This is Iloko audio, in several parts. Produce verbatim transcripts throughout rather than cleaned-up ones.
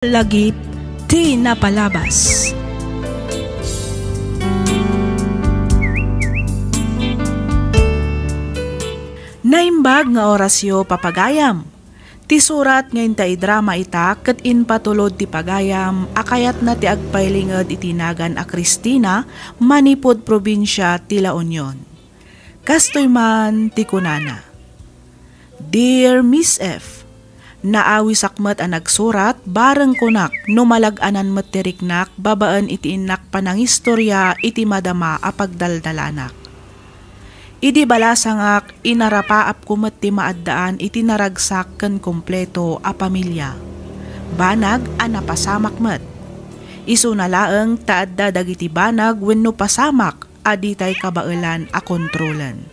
Lagip ti napalabas. Naimbag nga orasyo, papagayam. Ti surat nga inta idrama ita ket impatulod ti pagayam a kayatna ti agpailinged iti nagan a Cristina manipud probinsia ti La Union. Kastoy man ti kunana, "Dear Miss F, naawisak met a nagsurat bareng kunak no malag-anan met ti riknak babaen iti innak panangistorya iti madama a pagdaldalanak. Idi balasangak, inarapaapko met ti maaddaan iti naragsak ken kompleto a pamilia. Banag a napasamak met. Isuna laeng ta adda dagiti banag wenno pasamak a ditay kabaelan a kontrolen.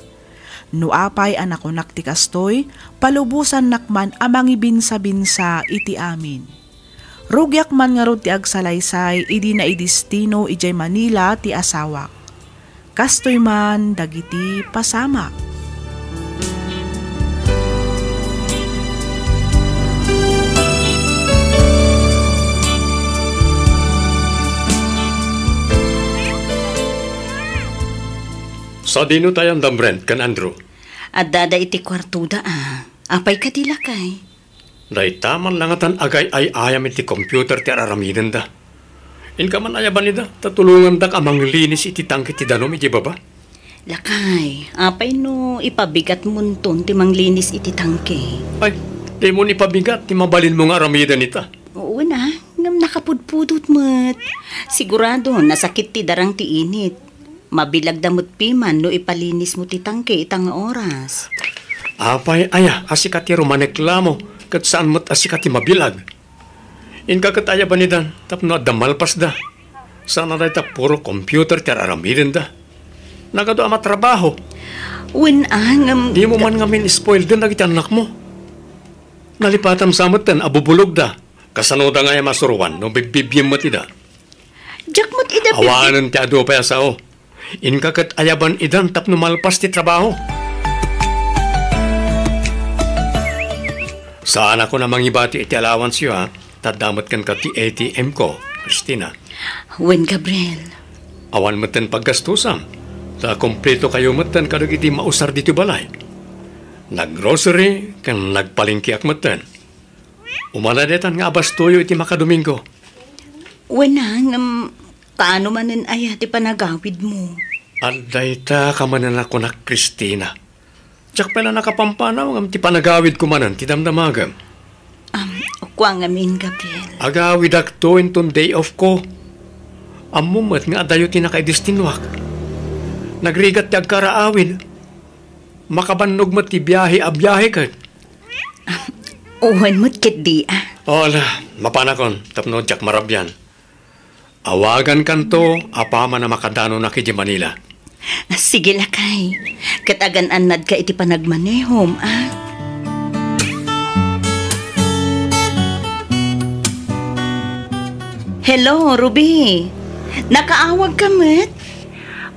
No apay a nakunak ti kastoy, palubosannak man a mangibinsabinsa iti amin. Rugiak man ngarud ti agsalaysay idi naidestino idiay Manila ti asawak. Kastoy man dagiti pasamak." Sadino ti ayanna, Brent ken Andrew? Addada iti kuartoda, a. Apay kadi, lakay? Dayta man la ngatan agay-ay-ayam iti computer ti ar-aramidenda. Inka man ayaban ida, ta tulongandak a manglinis iti tangke ti danum iti baba. Lakay, apay no ipabigatmonton ti manglinis iti tangke? Ay, dimon ipabigat ti mabalinmo nga aramiden ita. Wen a, ngem nakapudpudot met. Sigurado, nasakit ti darang ti init. Mabilagda met piman no ipalinismo ti tangke ita nga oras. Apay aya a sika ti rumaneklamo ket saan met a sika ti mabilag? Inka ket ayaban idan tapno adda malpasda. Sana dayta puro computer ti ar-aramidenda. Nagadu a matrabaho. Wen a, ngem dimo man ngamin spoilden dagiti annakmo. Nalipatam sa metten a bubulogda. Kasanoda ngay a masuroan no bibbibiem met ida? Diak met ida bibbi- Awanen ti adu pay a sao. Inka ket ayaban idan tapno malpas ti trabaho. Saanakon a mangibati iti allowance-yo, a, ta adda met kenka ti A T M ko, Christina. Wen, Gabriel. Awan metten paggastusam, ta kompleto kayo metten kadagiti mausar ditoy balay. Naggrocery ken nagpalengkeak metten. Umana daytan nga abastoyo iti makadomingo. Wen a, ngem kaano manen aya ti panagawidmo? Adda ita kamanen a kunak, Christina. Diak pay la nakapampanaw ngem ti panagawidko manen ti damdamagem. Am, kua ngamin, Gabriel. Agawidakto inton day off ko. Ammom met nga adayo ti nakaidestinuak. Nagrigat ti agkaraawid. Makabannog met ti biahe a biahe ket. Wen met ketdi, a. O, ala, mapanakon tapno diak marabian. Awagankanto apaman a makadanonak idiay Manila. Sige, lakay. Ket agan-annadka iti panagmanehom, a. Hello, Ruby. Nakaawagka met?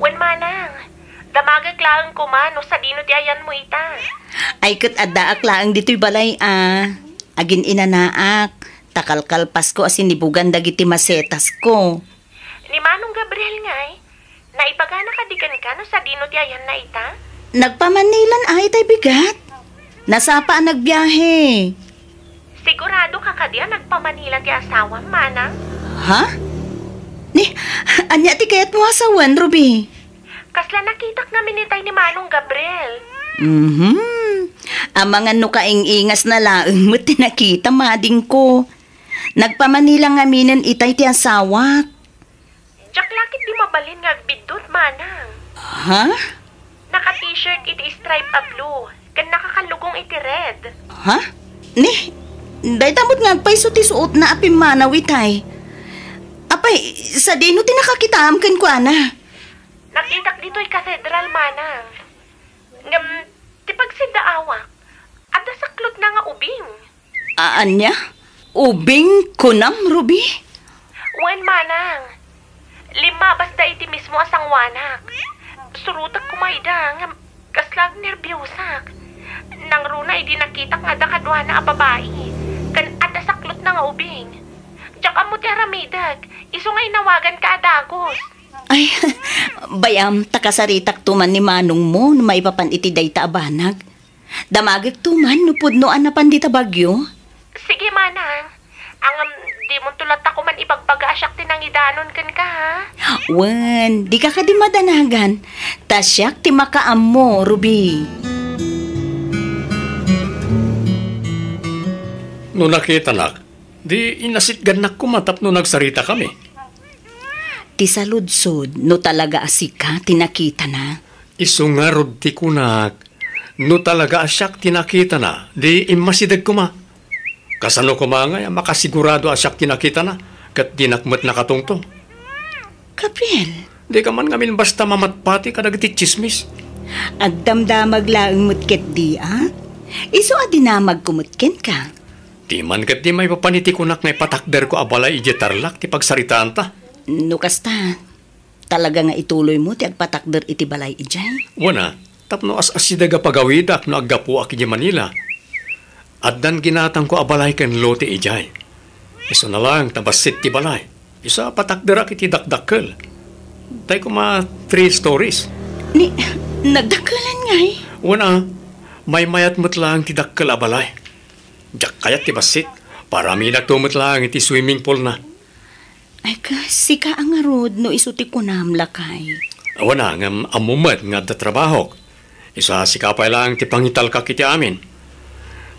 Wen, manang. Damagek laeng koma no sadino ti ayanmo ita. Ay, ket addaak laeng ditoy balay a. Agin-inanaak, ta kalkalpasko a sinibugan dagiti masetasko. Ni Manong Gabriel ngay, naibagana kadi kenka no sadino ti ayanna ita? Nagpamanilan a itay bigat. Nasapa a nagbiahe. Sigurado ka kadi a nagpamanila ti asawam, manang? Ha? Ni, ania ti kayatmo a sawen, Ruby? Kasla nakitak ngamin itay ni Manong Gabriel. Mhm. Amangan no kaing-ingasna laeng met ti nakita, madingko. Nagpamanila ngaminen itay ti asawak. Diak la ketdi mabalin nga agbiddut, manang. Ha? Naka-t-shirt iti stripe a blue, ken nakakallugong iti red. Ha? Ni, dayta met nga agpayso ti suotna a pimmanaw itay. Apay, sadino ti nakakitaam kenkuana? Nakitak ditoy katedral, manang. Ngem, ti pagsiddaawak, adda saklotna nga ubing. A-, ania? Ubing kunam, Ruby? Wen, manang. Limmabasda iti mismo a sangoanak. Surotek koma ida, ngem kasla agnerbiosak. Nangruna idi nakitak nga adda kaduana a babai, ken adda saklotna nga ubing. Diak ammo ti aramidek. Isu nga inawaganka a dagus. Ay, bay-am, ta kasaritakto man ni manongmo no maipapan iti dayta a banag. Damagekto man no pudno a napan dita bagyo. Sige, manang. Ngem, dimonto latta koman ibagbaga a siak ti nangidanon kenka, ha? Wen, dika kadi madanagan. Ta siak ti makaammo, Ruby. No nakitanak, di inasitgannak koma tapno nagsaritakami. Ti saludsod, no talaga a sika ti nakitana. Isu ngarud ti kunak, no talaga a siak ti nakitana, di immasideg koma. Kasano koma ngay a makasigurado a siak ti nakitana, ket dinak met nakatungtong? Gabriel. Dika man ngamin basta mamatpati kadagiti tsismis. Agdamdamag laeng met ketdi, a? Isu a dinamagko met kenka. Di man ketdi maipapan iti kunak nga ipatakderko a balay idiay Tarlac ti pagsaritaanta. No kasta, talaga nga ituloymo ti agpatakder iti balay idiay? Wen a, tapno as-asideg a pagawidak no aggapuak idiay Manila. Addan ginatangko a balay ken lote idiay. Isuna laeng ta bassit ti balay. Isu a patakderak iti dakdakkel. Tay koma three stories. Ni, nagdakkelan ngay? Wen a, maymayat met laeng ti dakkel a balay. Diak kayat ti bassit. Paramidakto met laeng iti swimming pool na. Ay, kas, sika a ngarud no isu ti kunam, lakay. Awan a, ngem ammo met nga adda trabahok. Isu a sika pay laeng ti pangitalkak iti amin.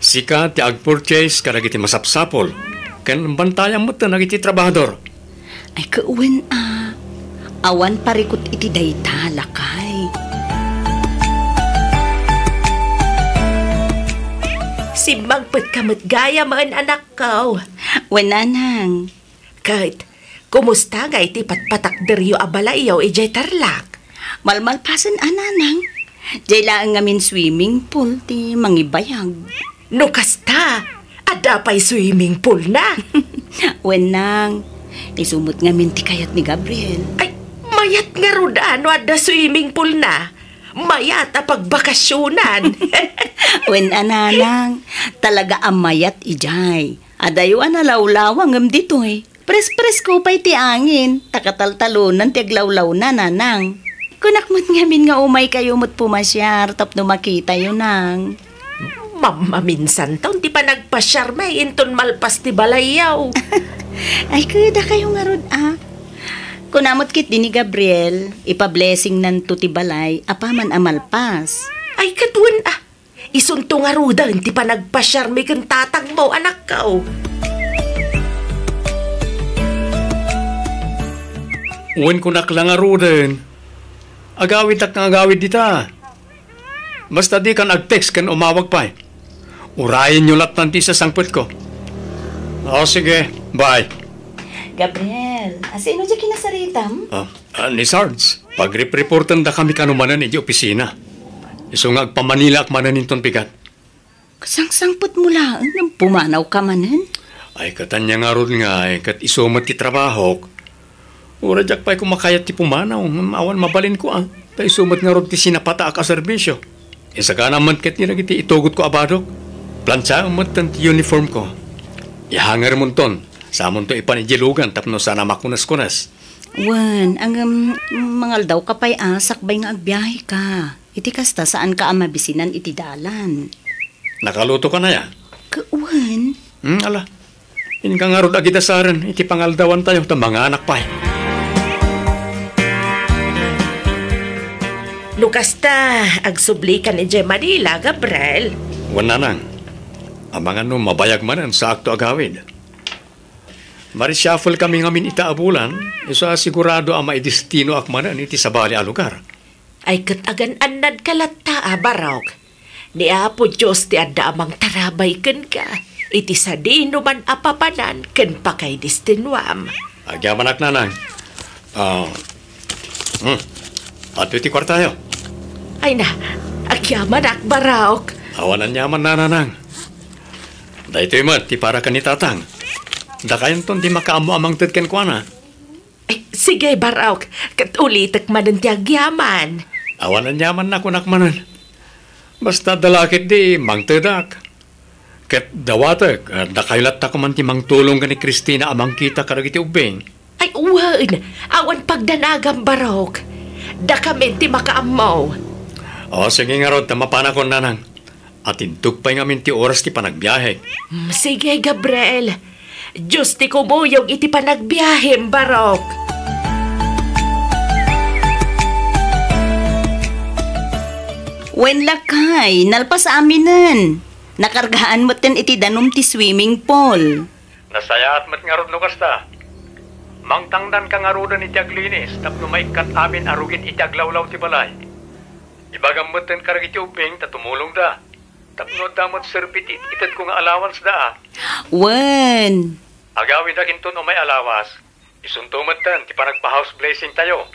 Sika ti agpurchase kadagiti masapsapul, ken bantayam met dagiti trabahador. Ay, kawen a, awan parikut iti dayta, lakay. Simmangpetka met gayam, anakko. Wen, nanang. Ket, kumusta ngay ti patpatakderyo a balayyo idiay Tarlac? Malmalpasen a, nanang. Diay laeng ngamin swimming pool ti mangibayag. No kasta, adda pay swimming pool na? Wen, nang. Isu met ngamin ti kayat ni Gabriel. Ay, mayat ngarud a no adda swimming pool na. Mayat a pagbakasionan. Wen a, nanang, talaga a mayat idiay. Adayo a nalawlawa ngem ditoy. Pres-presko pay ti angin, ta kataltalonan ti aglawlawna, nanang. Kunak met ngamin nga umaykayo met pumasiar tapno makitayo, nang. Mammaminsan ton ti panagpasiarmi inton malpas ti balayyo. Ay, kayatkayo ngarud a. Kuna met ketdi ni Gabriel, ipa-blessingnanto ti balay apaman a malpas. Ay, ket wen a. Isunto ngaruden ti panagpasiarmi ken tatangmo, anakko. Wen, kunak la ngaruden. Agawidtak nga agawid dita. Basta dikan ag-text ken umawag pay. Urayenyo lattan ti isasangpetko. O, sige. Bye. Gabriel, asino diay kinasaritam? Ah, ah, ni Sarge. Pagrep-reportendakami kano manen idiay opisina. Isu nga agpa-Manilaak manen inton bigat. Kasangsangpetmo laeng ngem pumanawka manen? Ay, ket ania ngarud ngay, ket isu met ti trabahok. Uray diak pay koma kayat ti pumanaw, ngem awan mabalinko a. Ta isu met ngarud ti sinapataak a serbisyo. Isagana met ketdi dagiti itugotko a badok. Planchaem metten ti uniformko. Ihangermonton, samonto ipan idiay lugan tapno saan a makuneskunes. Wen, ngem mangaldawka pay a sakbay nga agbiaheka. Iti kasta, saanka a mabisinan iti dalan. Nakalutokan aya? Kawen. Hmm, ala. Inka ngarud agidasaren iti pangaldawantayo ta manganak pay. No kasta, agsublikan idiay Manila, Gabriel. Wen, nanang. Amangan no mabayag manen saakto agawid. Marishuffle kami ngamin ita a bulan, isu a sigurado a maidestinoak manen iti sabali a lugar. Ay, ket agan-annadka latta a, Barok. Ni Apo Dios ti adda a mangtarabay kenka iti sadinoman a papanan ken pakaidestinuam. Agyamanak, nanang. Ah, hmm. Adtoy ti kuartayo. Ay na, agyamanak, Barok. Awan aniaman, nanang. Daytoy met ti para ken ni Tatang. Dakayanton ti makaammo a mangted kenkuana. Ay, sige, Barok, ket ulitek manen ti agyaman. Awan aniaman a kunak manen. Basta adda la ketdi, mangtedak. Ket dawatek, ah, dakayo latta koma ti mangtulong ken ni Cristina a mangkita kadagiti ubbing. Ay, wen, awan pagdanagam, Barok. Dakamin ti makaammo. O, sige ngarud, ta mapanakon, nanang. At intog pay ngamin ti oras ti panagbiahe. Mm, sige, Gabriel. Dios ti kumuyog iti panagbiahem, Barok. Wen, lakay, nalpas aminen. Nakargaan metten iti danum ti swimming pool. Nasayaat met ngarud no kasta. Mangtangdanka ngaruden iti aglinis tapno maikkat amin a rugit iti aglawlaw ti balay. Ibagam metten kadagiti ubbing ta tumulongda. Tapno adda met serbit it-, itedko nga allowance da, a. Wen. Agawidak inton umay alawas. Isunto metten ti panagpa-house blessing tayo.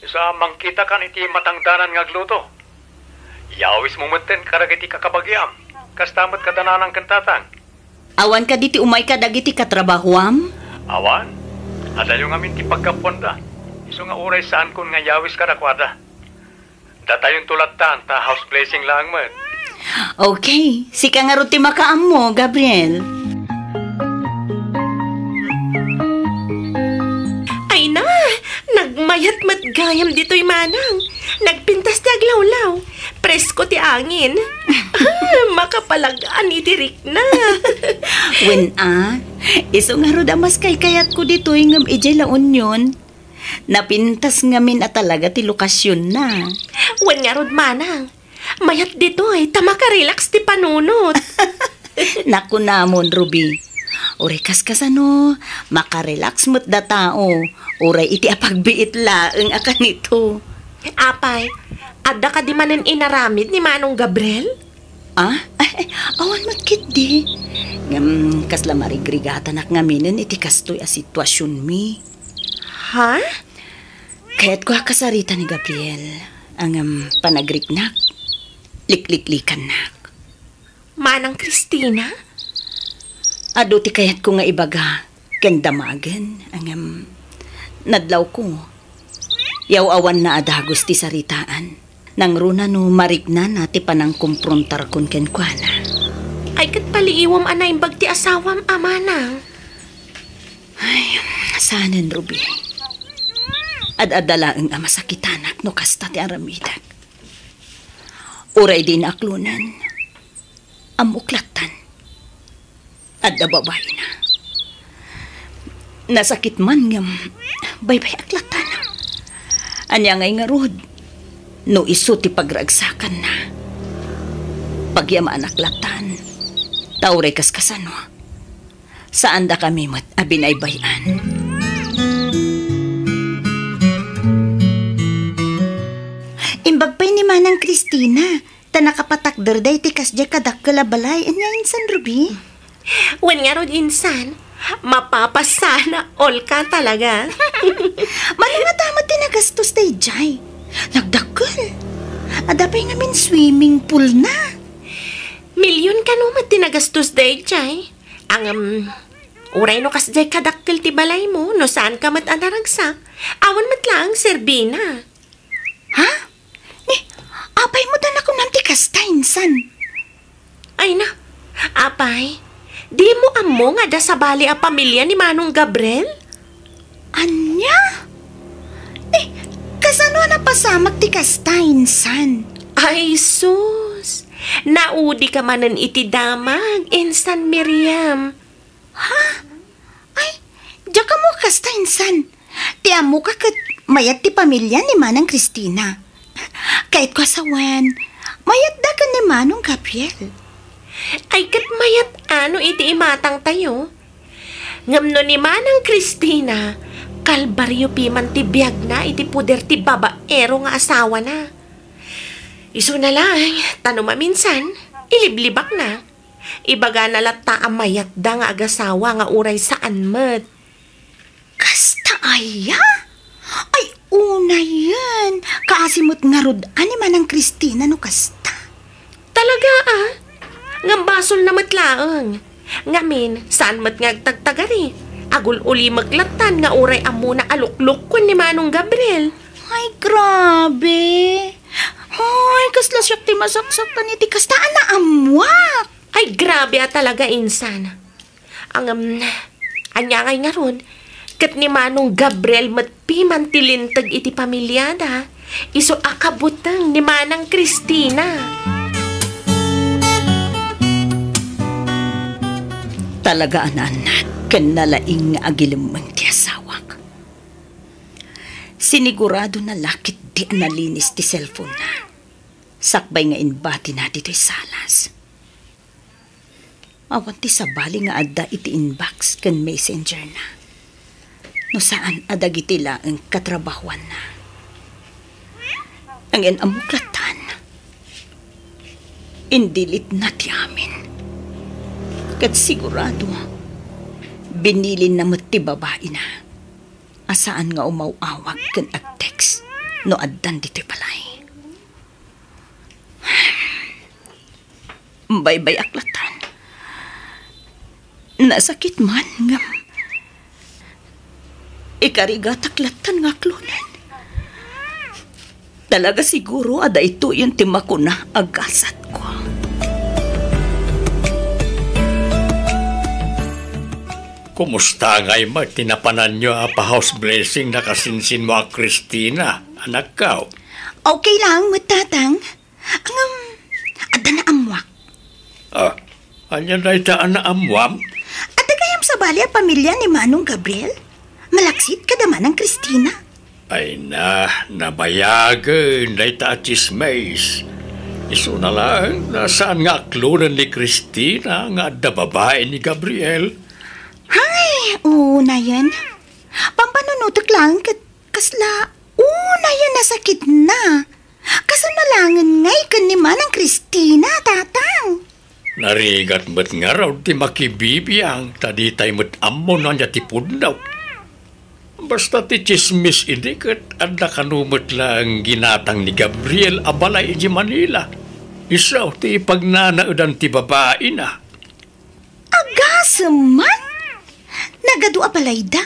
Isu a mangkitakan iti matangdanan nga agluto. Yawismo metten kadagiti kakabagiam. Kasta met kada nanang ken tatang. Awan kadi ti umay kadagiti katrabahuam? Awan. Adayo ngamin ti paggapuanda. Isu nga uray saankon nga yawis kadakuada. Datayonto lattan, ta house blessing laeng met. Okay, sika ngarud ti makaammo, Gabriel. Ay na, nagmayat met gayam ditoy, manang. Nagpintas ti aglawlaw. Presko ti angin. Ah, makapalag-an iti rikna. Wen a, isu ngarud a mas kaykayatko ditoy ngem idiay La Union. Napintas ngamin a talaga ti lokasionna. Wen ngarud, manang. Mayat ditoy, ta makarelax ti panunot. Nakunamon, Ruby. Uray kaskasano, makarelax met da tao. Uray iti apagbiit laeng a kanito. Apay, adda kadi manen inaramid ni Manong Gabriel? Ah? Ay, ay, awan met ketdi. Ngem, kasla marigrigatanak ngaminen iti kastoy a situasionmi. Ha? Kayatko a kasarita ni Gabriel, ngem panagriknak, likliklikannak. Manang Cristina? Adu ti kayatko nga ibaga ken damagen, ngem nadlawko. Yaw-awanna a dagus ti saritaan. Nangruna no mariknana ti panangkomprontarkon kenkuana. Ay, ket paliiwem a naimbag ti asawam, a manang. Ay, saanen, Ruby. Ad-adda laeng a masakitanak no kasta ti aramidek. Uray di naaklonen, ammok lattan. Adda babaina. Nasakit man ngem baybay-ak lattan. Ania ngay ngarud no isu ti pagragsakanna? Pagyamanak lattan. Ta uray kaskasano, saandakami met a binaybay-an. Imbag pay ni Manang Cristina, ta nakapatakder daytoy kasdiay kadakkel a balay. Ania insan, Ruby? Wen ngarud insan, mapapasana all ka talaga. Mano nga dama ti nagastos daydiay? Nagdakkel. Adda pay ngamin swimming pool na. Million kano met ti nagastos daydiay. Ngem, uray no kasdiay kadakkel ti balaymo, no saanka met a naragsak, awan met laeng serbina. Ha? Ni, apay met a nakunam ti kasta insan? Ay na, apay, dimo ammo nga adda sabali a pamilia ni Manong Gabriel? Ania? Ni, kasano a napasamak ti kasta insan? Ay, sus! Naudika manen iti damag, insan Miriam. Ha? Ay, diak ammo kasta insan. Ti ammok a ket mayat ti pamilia ni Manang Cristina. Kayatko a sawen, mayat da ken ni Manong Gabriel. Ay, ket mayat a no iti imatangtayo. Ngem no ni Manang Cristina, kalbariopi man ti biagna iti poder ti babaero nga asawana. Isuna laeng, ta no maminsan, iliblibakna. Ibagana latta a mayatda nga agasawa nga uray saan met. Kasta aya? Ay, unayen. Kaasi met ngarud a ni Manang Cristina no kasta. Talaga, a? Ngem basolna met laeng. Ngamin, saan met nga agtagtagari? Agul-ulimek lattan nga uray ammona a luklukon ni Manong Gabriel. Ay, grabe. Ay, kasla siak ti masaksakan iti kasta a naammuak. Ay, grabe a talaga, insan. Ngem, ania ngay ngarud, ket ni Manong Gabriel met piman ti linteg iti pamiliada, isu a kabuteng ni Manang Cristina. Talaga a naannat ken nalaing nga agilemmeng ti asawak. Siniguradona la ketdi a nalinis ti cellphone-na, sakbay nga imbatina ditoy salas. Awan ti sabali nga adda iti inbox ken messenger-na, no saan a dagiti laeng katrabahoanna. Ngem ammok lattan, in-delete-na ti amin. Ket sigurado, binilinna met ti babaina a saan nga umaw-awag ken ag-text no addan ditoy balay. Baybay-ak lattan. Nasakit man, ngem ikarigatak lattan nga aklonen. Talaga siguro a daytoyen ti makuna a gasatko. Kumusta ngay met ti napananyo a pa-house blessing nakasinsinmo a Cristina, anakko? Okay lang met, Tatang. Ngem, adda naammoak. Ah, ania dayta a naammoam? Adda gayam sabali a pamilia ni Manong Gabriel? Malaksid kada Manang Cristina. Ay na, nabayagen dayta a tsismis. Isuna laeng, saan nga aklonen ni Cristina nga adda babai ni Gabriel. Hay, unayen. Pampanunotek laeng ket kasla unayen a sakitna. Kasano laengen ngay ken ni Manang Cristina, Tatang? Narigat met ngarud ti makibibiang ta ditay met ammo no ania ti pudno. Basta ti tsismis idi ket adda kano met laeng ginatang ni Gabriel a balay idiay Manila. Isu ti ipagnanaedan ti babaina. Agasem man! Nagadu a balayda.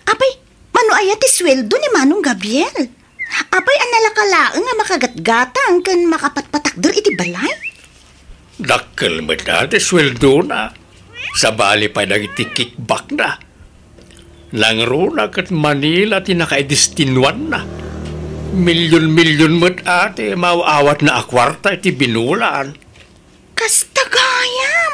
Apay, mano aya ti sueldo ni Manong Gabriel? Apay a nalaka laeng a makagatgatang ken makapatpatakder iti balay? Dakkel met a ti sueldona. Sabali pay dagiti kickbackna. Nangruna ket Manila ti nakaidestinuanna. Milyon-milyon met a ti maaw-awatna a kuarta iti binulan. Kasta gayam!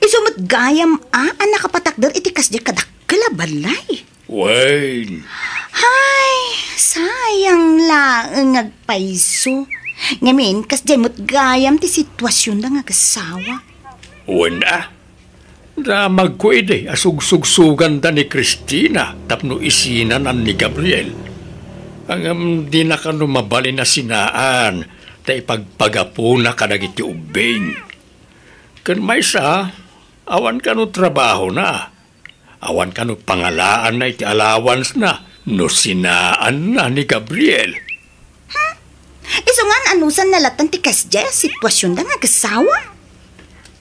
Isu met gayam a, a nakapatakder iti kasdiay kadakkel a balay. Wen. Hay, sayang laeng nga agpayso. Ngamin, kasdiay met gayam ti situasionda nga agasawa. Wen a. Damagko idi a sugsugsuganda ni Cristina tapno isinanan ni Gabriel. Ngem dina kano mabalin a sinaan ta ipagpagapuna kadagiti ubbing. Ken maysa, awan kano trabahona, awan kano pangalaanna iti allowance-na no sinaanna ni Gabriel. Hmm? Isu ngan, anusanna lattan ti kasdiay a situasionda nga agasawa?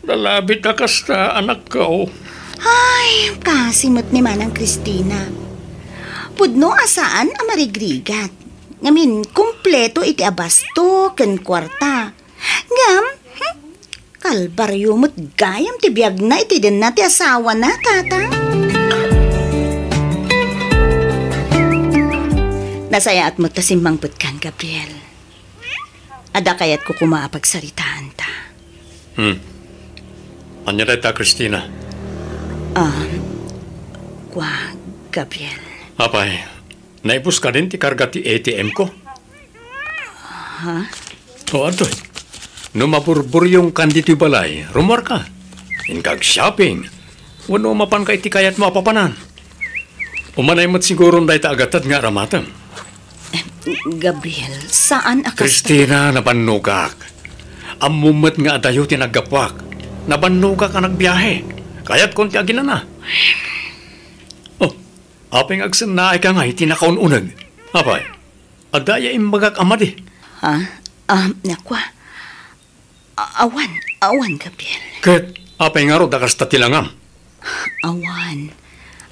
Nalabit a kasta, anakko. Ay, kasi met ni Manang Cristina. Pudno a saan a marigrigat. Ngamin, kompleto iti abasto ken kuarta. Ngem, hmm, kalbario met gayam ti biagna iti denna ti asawana, Tatang. Nasayaat met ta simmangpetkan, Gabriel. Adda kayatko koma a pagsaritaanta. Hmm. Ania dayta, Cristina? Ah, kua, Gabriel. Apay, naibus kadin ti karga ti A T M ko? Ha? O, adtoy. No maburburyongkan ditoy balay, rummuarka. Inka ag-shopping. Wenno mapanka iti kayatmo a papanan. Umanay met siguron dayta a gatad nga aramatem. Eh, Gabriel, saan a kasta. Cristina, nabannogak. Ammom met nga adayo ti naggapuak. Nabannogak a nagbiahe. Kayatkon ti aginana. Oh, apay nga agsennaayka ngay iti nakaun-uneg? Apay, adda aya imbagak a madi? Ha? Ah, nakua. A-, awan, awan, Gabriel. Ket apay ngarud a kasta ti langam? Awan.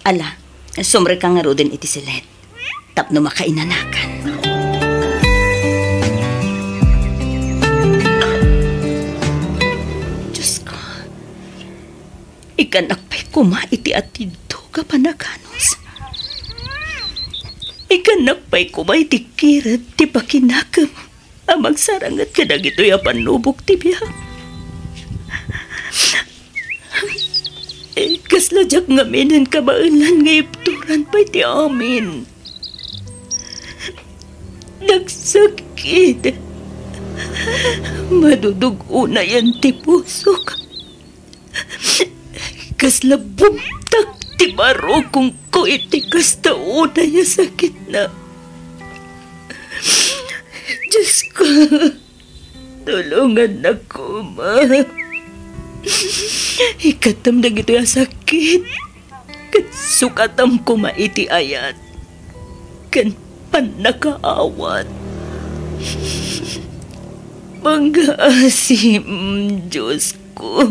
Ala, sumrekka ngaruden iti silet tapno makainanakan. Diyos ko, Ikkannak pay koma iti atiddog a panaganus. Ikkannak pay koma iti kirep ti pakinakem a mangsaranget kadagitoy a pannubok ti biag. Kasla diak ngamin a kabaelan nga ibturan pay ti amin. Nagsakit. Madudug-unayan ti pusok. Kasla bumtak ti barukongko iti kasta unay a sakitna. Diosko, tulongannak koma. Ikkatam dagitoy a sakit. Ket sukatam koma iti ayat ken pannakaawat. Pangaasim, Diosko.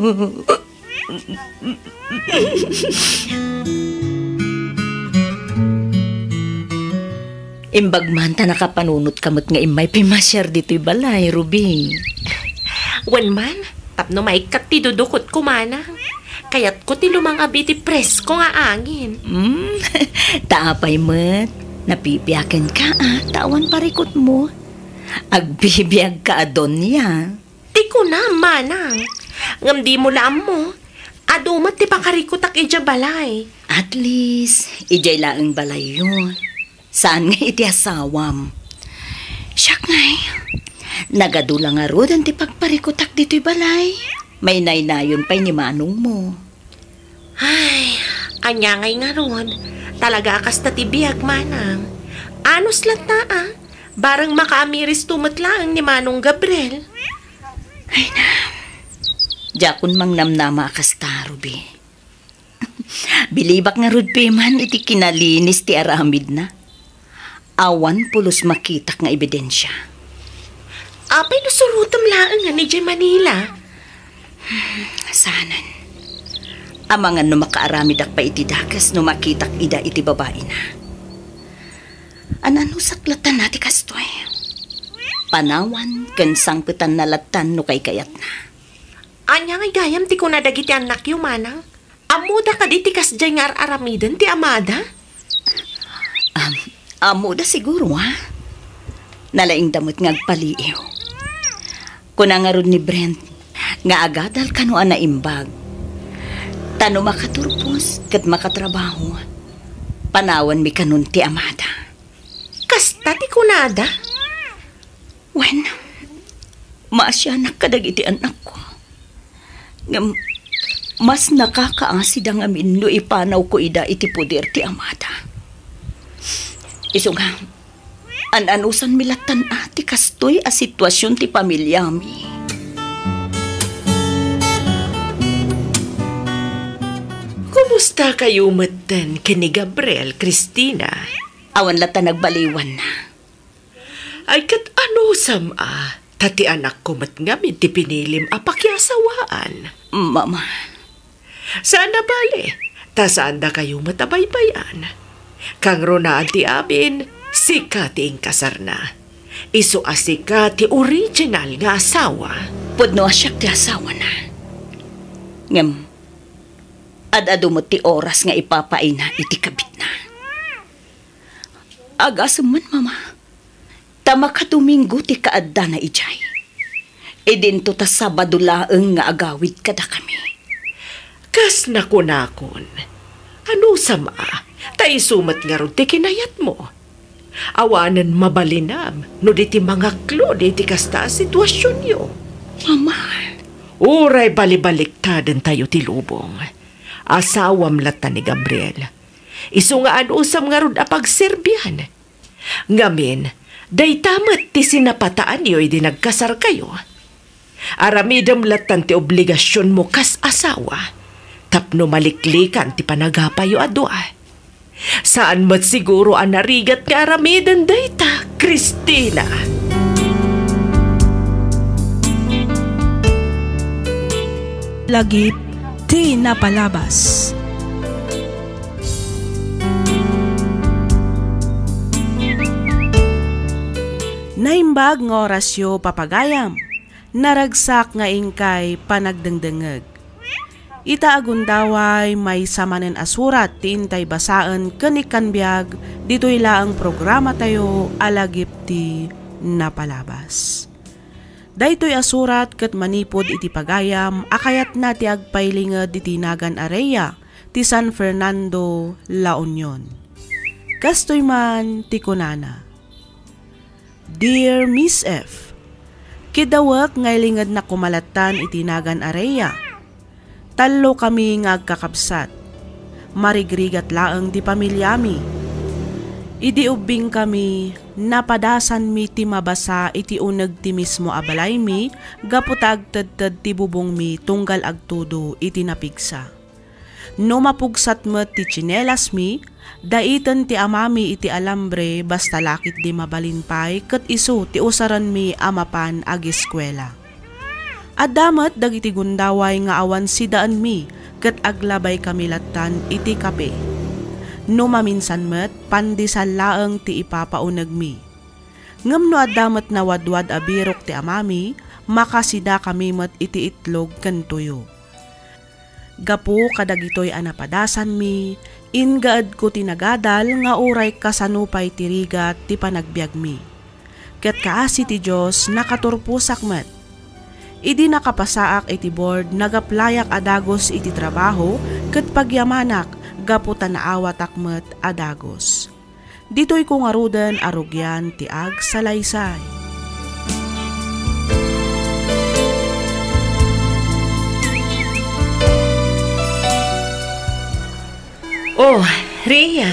Imbag man ta nakapanunotka met nga immay pimasiar ditoy balay, Ruby. Wen man, tapno maikkat ti dudukotko, manang. Kayatko ti lumang-ab iti presko nga angin. Hmm, ta apay met, napipiakenka a ta awan parikutmo. Agbibiagka a donia. Ti kunam, manang. Ngem dimo la ammo, adu met ti pakarikutak idiay balay. At least, idiay laeng balayyo. Saan nga iti asawam. Siak ngay, nagadu la ngaruden ti pagparikutak ditoy balay. Mainaynayon pay ni manongmo. Ay, ania ngay ngarud? Talaga a kasta ti biag, manang. Anus latta, a. Bareng makaamiristo met laeng ni Manong Gabriel. Ay na, diakon mangnamnama a kasta, Ruby. Bilibak ngarud piman iti kinalinis ti aramidna. Awan pulos makitak nga ebidensia. Apay no surotem laeng nga idiay Manila? Saanen. Amangan no makaaramidak pay iti dakes no makitak ida iti babaina. An-anusak latta ti kastoy. Panawan ken sangpetanna latta no kaykayatna. Ania ngay gayam ti kuna dagiti annakyo, manang? Ammoda kadi ti kasdiay nga ar-aramiden ti amada? Am-, ammoda siguro, a. Nalaingda met nga agpaliiw. Kuna ngarud ni Brent nga agadal kano a naimbag. Ta no makaturpos ket makatrabaho, panawanmi kanon ti amada. Kasta ti kunada? Wen, maasianak kadagiti annakko. Ngem, mas nakakaasida ngamin no ipanawko ida iti poder ti amada. Isu nga, an-anusanmi lattan a ti kastoy a situasion ti pamiliami. Kumusta kayo metten ken ni Gabriel, Christina? Awan latta nagbaliwanna. Ay, ket anusam a, ta ti anakko met ngamin ti pinilim a pakiasawaan. Mama. Saan a bale, ta saandakayo met a baybay-an. Kangrunaan ti amin, sika ti inkasarna. Isu a sika ti original nga asawa. Pudno a siak ti asawana. Ngem, ad-adu met ti oras nga ipapaayna iti kabitna. Agasem man, Mama. Ta makadomingo ti kaaddana idiay. Idinto ta Sabado laeng nga agawid kadakami. Kas nakunakon, anusam a, ta isu met ngarud ti kinayatmo. Awanen mabalinam no di ti mangaklod iti kasta a situasionyo. Mama. Uray balibaliktaden tayo ti lubong. Asawam latta ni Gabriel. Isu nga anusam ngarud a pagserbian. Ngamin, dayta met ti sinapataanyo idi nagkasarkayo. Aramidem lattan ti obligasionmo kas asawa, tapno maliklikan ti panagapayyo a dua. Saan met siguro a narigat nga aramiden dayta, Christina. Lagip ti napalabas. Naimbag nga orasyo, papagayam. Naragsak nga inkay panagdengdengngeg. Ita a gundaway, maysa manen a surat ti intay basaen ken ikkan biag ditoy laeng programatayo a Lagip ti Napalabas. Daytoy a surat ket manipud iti pagayam a kayatna ti agpailinged iti nagan a Rhea ti San Fernando, La Union. Kastoy man ti kunana, Dear Miss F, kidawek nga ilingednak koma lattan iti nagan a Rhea. Tallo kami nga agkakabsat. Marigrigat laeng ti pamiliami. Idi ubbing kami, napadasanmi ti mabasa iti uneg ti mismo a balaymi gapu ta agtedted ti bubongmi tunggal agtudo iti napigsa. No mapugsat met ti tsinelasmi, daiten ti amami iti alambre basta la ketdi mabalin pay ket isu ti usarenmi a mapan ageskuela. Adda met dagiti gundaway nga awan sidaenmi ket aglabaykami lattan iti kape. No maminsan met, pandesal laeng ti ipapaunegmi. Ngem no adda met nawadwad a birok ti amami, makasidakami met iti itlog ken tuyo. Gapu kadagitoy a napadasanmi, inggaedko ti nagadal nga uray kasano pay ti rigat ti panagbiagmi. Ket kaasi ti Dios, nakaturposak met. Idi nakapasaak iti board, nagaplayak a dagus iti trabaho ket pagyamanak gapu ta naawatak met a dagus. Ditoyko ngaruden a rugian ti agsalaysay. Oh, Rhea,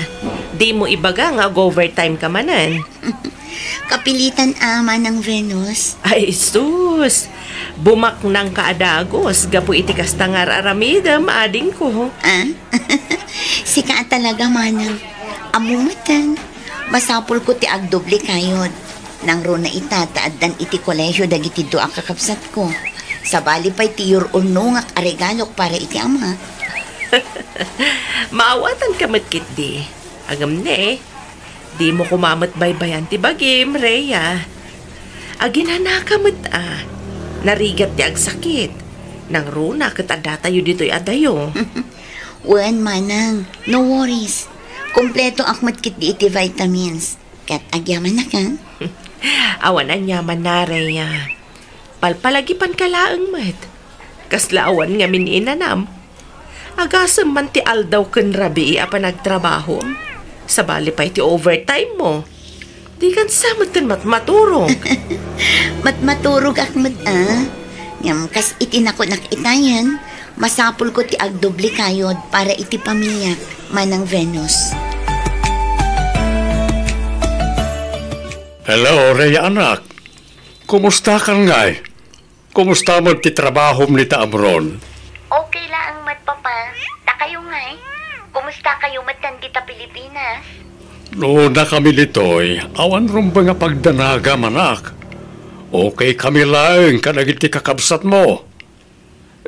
dimo ibaga nga ag-overtime ka manen? Kapilitan a, Manang Venus. Ay, sus! Bumaknang ka a dagus gapu iti kasta nga ar-aramidem, adingko. Ah? Sika a talaga, Manang. Ammo metten, masapulko ti agdoble kayod. Nangruna ita ta addan iti kolehio dagiti dua a kakabsatko. Sabali pay ti yur-urnongak a regalok para iti ama. Maawatanka met ketdi. Agam ne, dimo koma met baybayan ti bagim, Rhea. Aginanaka met a. Narigat ti agsakit. Nangruna ket addatayo ditoy a dayo. Wen, Manang, no worries. Kumpletoak met ketdi iti vitamins. Ket agyamanak a. Awan aniamanna, Rhea. Palpalagipanka laeng met. Kasla awan ngamin inanam. Agasem man ti aldaw ken rabii a panagtrabahom. Sabali pay ti overtime mo. Dikan sa metten matmaturog. Matmaturogak met a. Ngem kas iti nakunak itayen, masapulko ti agdoble kayod para iti pamiliak, Manang Venus. Hello, Rhea anak. Kumusta kan ngay? Kumusta met ti trabahom dita Amron? Okay laeng met, Papa. Ta kayo ngay? Kumusta kayo met kan dita Pilipinas? No, dakami ditoy, awan rumbeng a pagdanagam, anak. Okay kami laeng kadagiti kakabsatmo.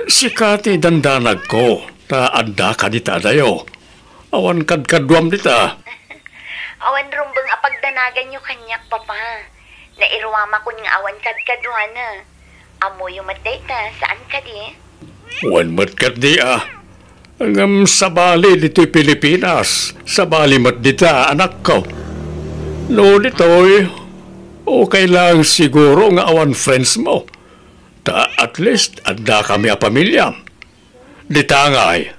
Sika ti dandanagko, ta addaka dita adayo. Awan kadkaduam dita. Awan rumbeng a pagdanaganyo kaniak, Papa. Nairuamakon nga awan kadkaduana. Ammoyo met dayta, saan kadi? Wen met ketdi a. Ngem sabali ditoy Pilipinas, sabali met dita, anakko. No ditoy, okay lang siguro nga awan friends mo. Ta at least, adda kami a pamilya. Dita ngay,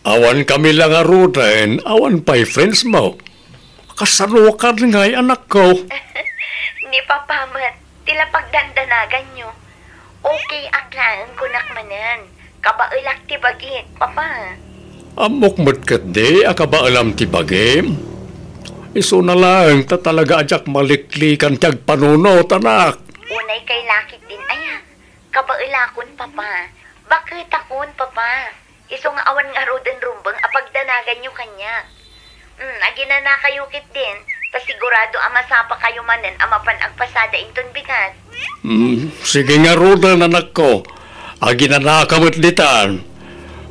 awan kami la ngaruden, awan pay friends mo. Kasano kad ngay, anakko? Ni Papa met, ti la pagdandanaganyo. Okay ak laeng kunak manen. Kabaelak ti bagik, Papa. Ammok met ketdi a kabaelam ti bagim. Isuna laeng ta talaga a diak maliklikan ti agpanunot, anak. Unay kay lakit din aya. Kabaelakon, Papa. Baketakon, Papa. Isu nga awan ngaruden rumbeng a pagdanaganyo kaniak. Hmm, aginanakayo ketdin, ta sigurado a masapakayo manen a mapan agpasada inton bigat. Hmm, sige ngaruden, anakko. Aginanaka met ditan.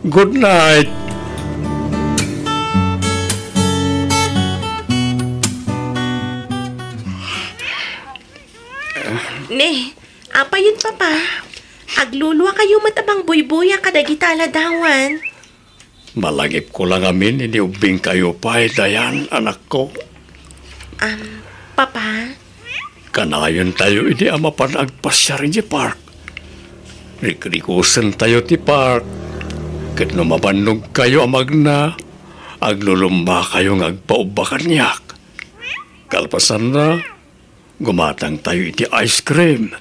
Good night. Ne, apayen, Papa? Agluluakayo met a mangbuybuya kadagita a ladawan. Malangipko la ngamin idi ubbingkayo pay, Dayan, anakko. Am, Papa? Kanayontayo idi a mapan agpasiar idiay park. Rikrikusentayo ti park. Ket no mabannogkayo a magna, aglulumbakayo nga agpaubba kaniak. Kalpasanna, gumatangtayo iti ice cream.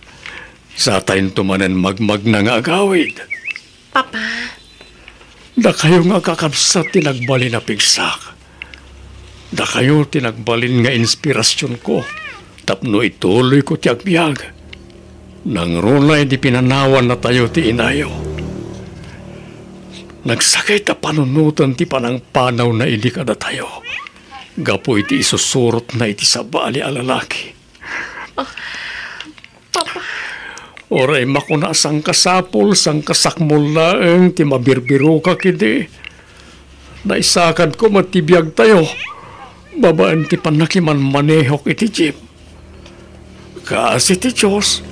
Satayonto manen magmagna nga agawid. Papa. Dakayo nga kakabsat ti nagbalin a pigsak. Dakayo ti nagbalin nga inspirasionko tapno ituloyko ti agbiag. Nangruna idi pinanawannatayo ti inayo. Nagsakit a panunoten ti panangpanawna idi kadatayo gapu iti isusurotna iti sabali a lalaki. Ah, Papa. Uray makuna a sangkasapul, sangkasakmol laeng ti mabirbirokak idi. Naisakadko met ti biagtayo babaen ti pannakimanmanehok iti jeep. Kaasi ti Dios,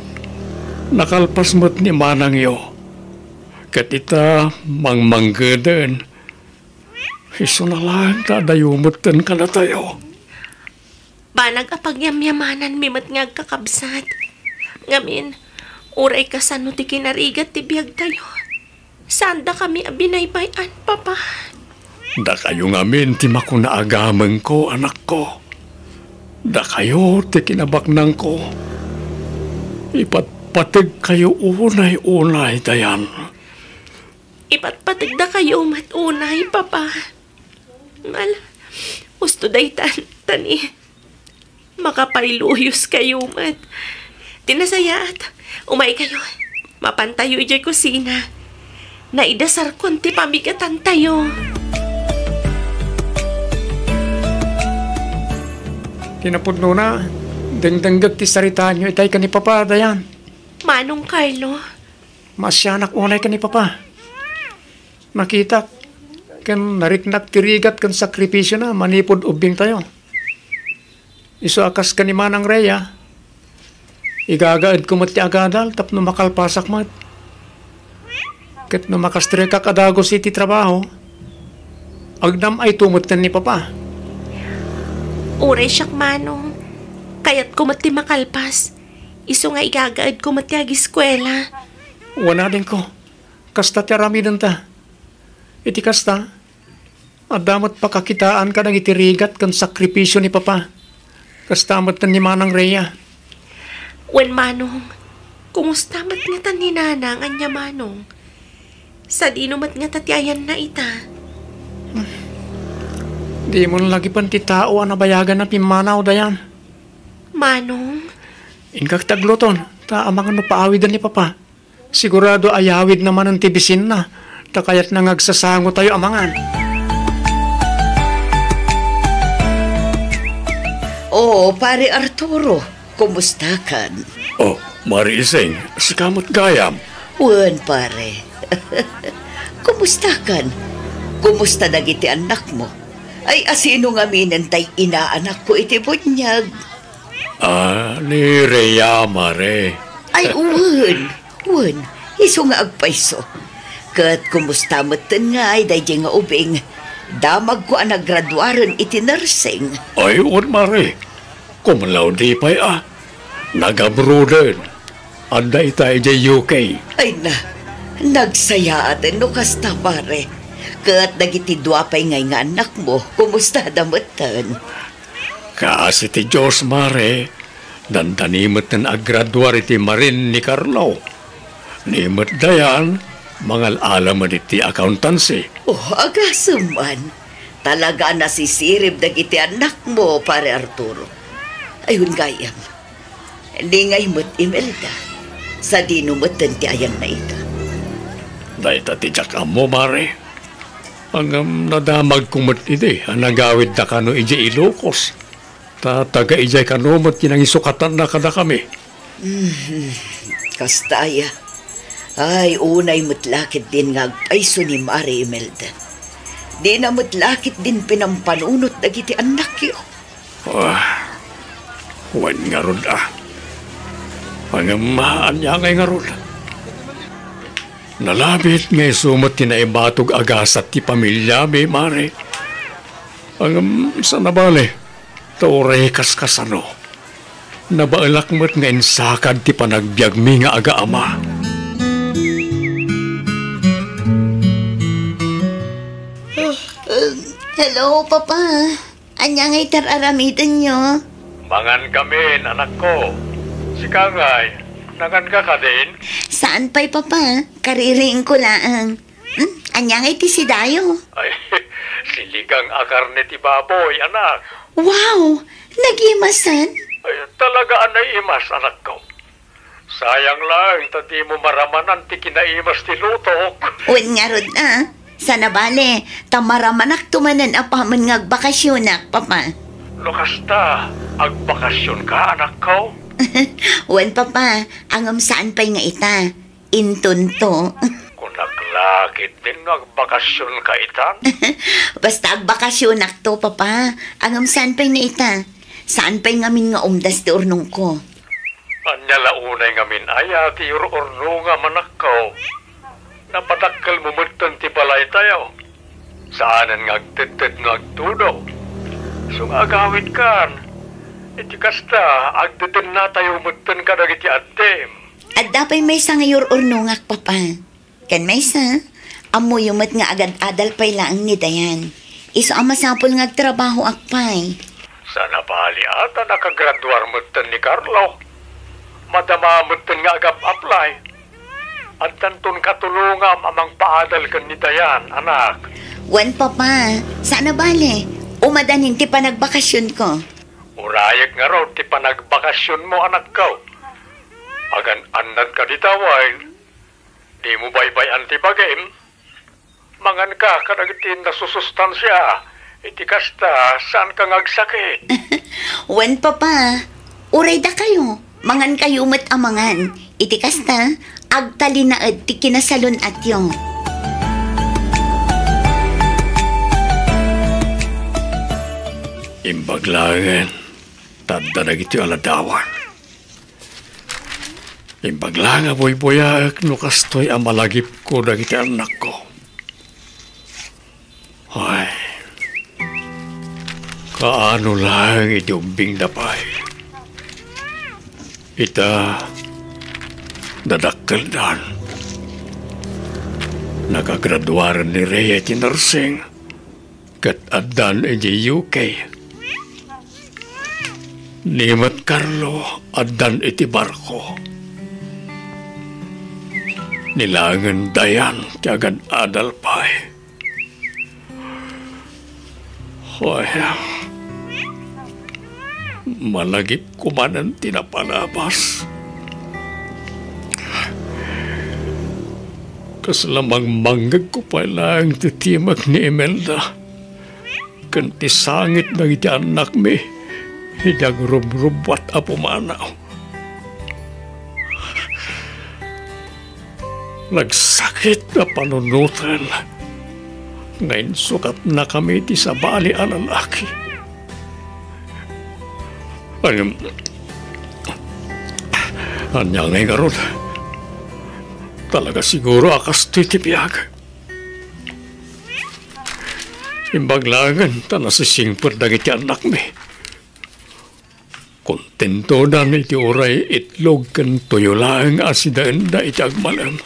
nakalpas met ni manangyo. Ket ita, mangmanggeden, isuna laeng ta adayo metten kadatayo. Banag a pagyamyamananmi met nga agkakabsat. Ngamin, uray kasano ti kinarigat ti biagtayo, saandakami a binaybay-an, Papa. Dakayo ngamin ti makuna a gamengko, anakko. Dakayo ti kinabaknangko. Ipatpategkayo unay-unay, Dayan. Ipatpategdakayo met unay, Papa. Ala, husto daytan, ta ni, makapailuyoskayo met. Ti nasayaat, umaykayo. Mapantayo idiay kusina. Naidasarkon ti pamigatantayo. Ti napudnona, dengdengngeg ti saritaanyo itay ken ni Papa, Dayan. Manong Carlo. Maasianak unay ken ni Papa. Nakitak ken nariknak ti rigat ken sakripisiona manipud ubbingtayo. Isu a kas ken ni Manang Rhea, igagaedko met ti agadal tapno makalpasak met. Ket no makastrekak a dagus iti trabaho, agnam-ayto metten ni Papa. Uray siak, Manong, kayatko met ti makalpas. Isu nga igagaedko met ti agiskuela. Wen, adingko, kasta ti aramidenta. Iti kasta, adda met pakakitaan kadagiti rigat ken sakripisio ni Papa. Kasta met ni Manang Rhea. Wen, Manong, kumusta met ngata ni Nanang ania, Manong? Sadino met ngata ti ayanna ita? Dimon lagipen ti tao a nabayagan a pimmanaw, Dayan. Manong? Inkak ti agluton, ta amangan no paawiden ni Papa. Sigurado a yawidna manen ti bisinna, ta kayatna nga agsasangotayo amangan. Oo, Pare Arturo, kumustakan? Oh, Mari Ising, sika met gayam. Wen, pare. Kumustakan? Kumusta dagiti annakmo? Ay, asino ngaminen tay inaanakko iti buniag? Ah, ni Rhea, Mare. Ay, wen, wen, isu nga agpayso. Ket kumusta metten ngay daydiay nga ubing? Damagko a nagraduaren iti nursing. Ay, wen, Mare. Cum laude pay a. Nag-abroaden. Adda ita idiay U K. Ay na, nagsayaaten no kasta, pare. Ket dagiti dua pay ngay nga annakmo, kumustada metten? Kaasi ti Dios, Mare, dandani metten agraduar iti Marine ni Carlo. Ni met Dayan, mangal-ala met iti accountancy. Oh, agasem man. Talaga a nasisirib dagiti annakmo, Pare Arturo. Ayun, gayam. Ni ngay met Imelda. Sadino metten ti ayanna ita? Dayta ti diak ammo, Mare. Ngem nadamagko met idi a nagawidda kano idiay Ilocos. Ta taga idiay kano met ti nangisukatanna kadakami. Mhm. Kasta aya. Ay, unay met la ketdin nga agpayso ni Mare Imelda. Dina met la ketdin pinampanunot dagiti annakyo. Ah, wen ngarud a. Ngem ania ngay ngarud? Nalabit nga isu met ti naibatog a gasat ti pamiliami, Mare. Ngem, saan a bale, ta uray kaskasano, nabaelak met nga insakad ti panagbiagmi nga agaama. Hello, Papa. Ania ngay ti ar-aramidenyo? Mangan kamin, anakko. Sika ngay, nanganka kadin? Saan pay, Papa. Kaririingko laeng. Hmm? Ania ngay ti sidayo? Ay, siligang a karne ti baboy, anak. Wow! Nagimasen? Ay, talaga a naimas, anakko. Sayang laeng ta dimo maramanan ti kinaimas ti lutok. Wen ngarud a, saan a bale, ta maramanakto manen apamen nga agbakasionak, Papa. No kasta, agbakasionka, anakko? Wen, Papa, ngem saan pay nga ita. Intonto. Kunak la ketdin nga agbakasionka itan? Basta agbakasionakto, Papa. Ngem saan pay nga ita. Saan pay ngamin nga umdas ti urnongko. Ania la unay ngamin aya ti ur-urnongam, anakko? Napadakkelmo metten ti balaytayo. Saanen nga agtedtedno agtudo. Isu nga agawidkan, iti kasta, agdedennatayo metten kadagiti addim. Adda pay maysa nga ur-urnongak, Papa. Ken maysa, ammoyo met nga agad-adal pay laeng ni Dayan. Isu a masapul nga agtrabahoak pay. Saan a bale a ta nakagraduar metten ni Carlo. Madama metten nga agap-apply. Addanton katulongam a mangpaadal ken ni Dayan, anak. Wen, Papa, saan a bale. Umadanin ti panagbakasionko. Urayek ngarud ti panagbakasionmo, anakko. Agan-annadka dita wen. Dimo baybay-an ti bagim? Manganka kadagiti nasusustansia. Iti kasta, saanka nga agsakit. Wen, Papa, uray dakayo, mangankayo met a mangan. Iti kasta, agtalinaed ti kinasalun-atyo. Imbag laengen, ta adda dagitoy a ladawan. Imbag la nga buybuyaek no kastoy a malagipko dagiti annakko. Ay, kaano laeng idi ubbingda pay? Ita, nadakkeldan. Nakagraduaren ni Rhea iti nursing. Ket addan idiay U K. Ni met Carlo, addan iti barko. Ni laengen Dayan ti agad-adal pay. Hoy, malagipko manen ti napalabas. Kasla mangmangngegko pay laeng ti timek ni Imelda ken ti sangit dagiti annakmi idi agrubrubuat a pumanaw. Nagsakit a panunoten nga insukatnakami ti sabali a lalaki. Ngem, ania ngay ngarud? Talaga siguro a kastoy ti biag. Imbag laengen ta nasisingpet dagiti annakmi. Kontentodan iti uray itlog ken tuyo laeng a sidaenda iti agmalem.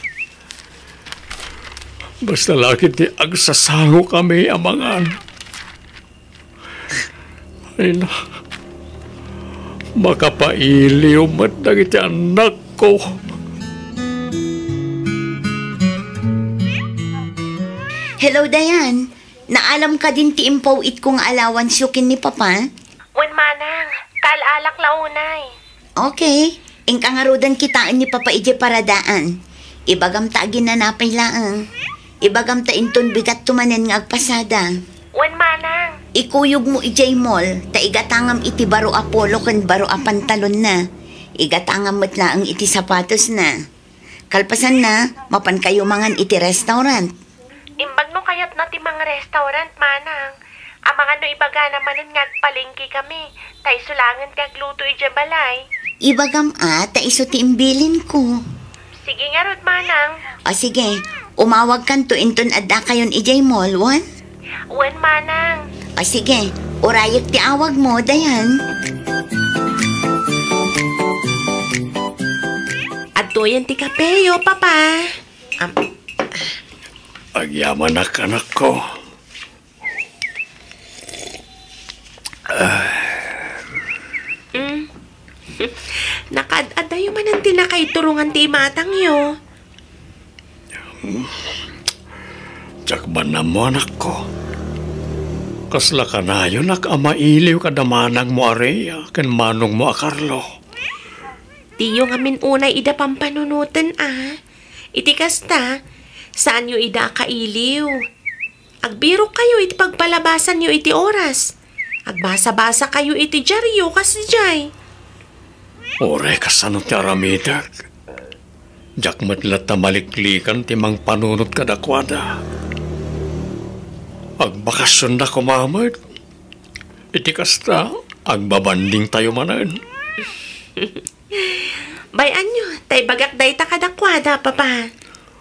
Basta la ketdi agsasangokami a mangan. Ay na, makapailiw met dagiti annakko. Hello, Dayan. Naalam kadin ti impaw-itko nga allowance-yo ken ni Papa? Wen, manang, kaal-alak la unay. Okay. Inka ngaruden kitaen ni Papa idiay paradaan. Ibagam ta aginana pay laeng. Ibagam ta inton bigatto manen nga agpasada. Wen, manang. Ikuyogmo idiay mall, ta igatangam iti baro a polo ken baro a pantalonna. Igatangam met laeng iti sapatosna. Kalpasanna, mapankayo mangan iti restaurant. Imbag no kayatna ti mang-restaurant, manang. Amangan no ibagana manen nga agpalengkekami, ta isu laengen ti agluto idiay balay. Ibagam a, ta isu ti imbilinko. Sige ngarud, manang. O sige, umawagkanto inton addakayon idiay mall, wen? Wen, manang. O sige, urayek ti awagmo, Dayan. Adtoyen ti kapeyo, Papa. Am- Agyamanak, anakko. Mm. Nakaad-adayo manen ti nakaiturongan ti imatangyo. Diak man ammo, anakko. Kasla kanayonak a mailiw kada manangmo a Rhea ken manongmo a Carlo. Diyo ngamin unay ida pampanunoten, a. Iti kasta, saanyo ida a kailiw. Agbirokkayo iti pagpalabasanyo iti oras. Agbasabasakayo iti diario kas idiay. Uray kasano ti aramidek, diak met latta maliklikan ti mangpanunot kadakuada. Agbakasionda koma met. Iti kasta, agbabandingtayo manen. Bay-anyo, ta ibagak dayta kadakuada, Papa.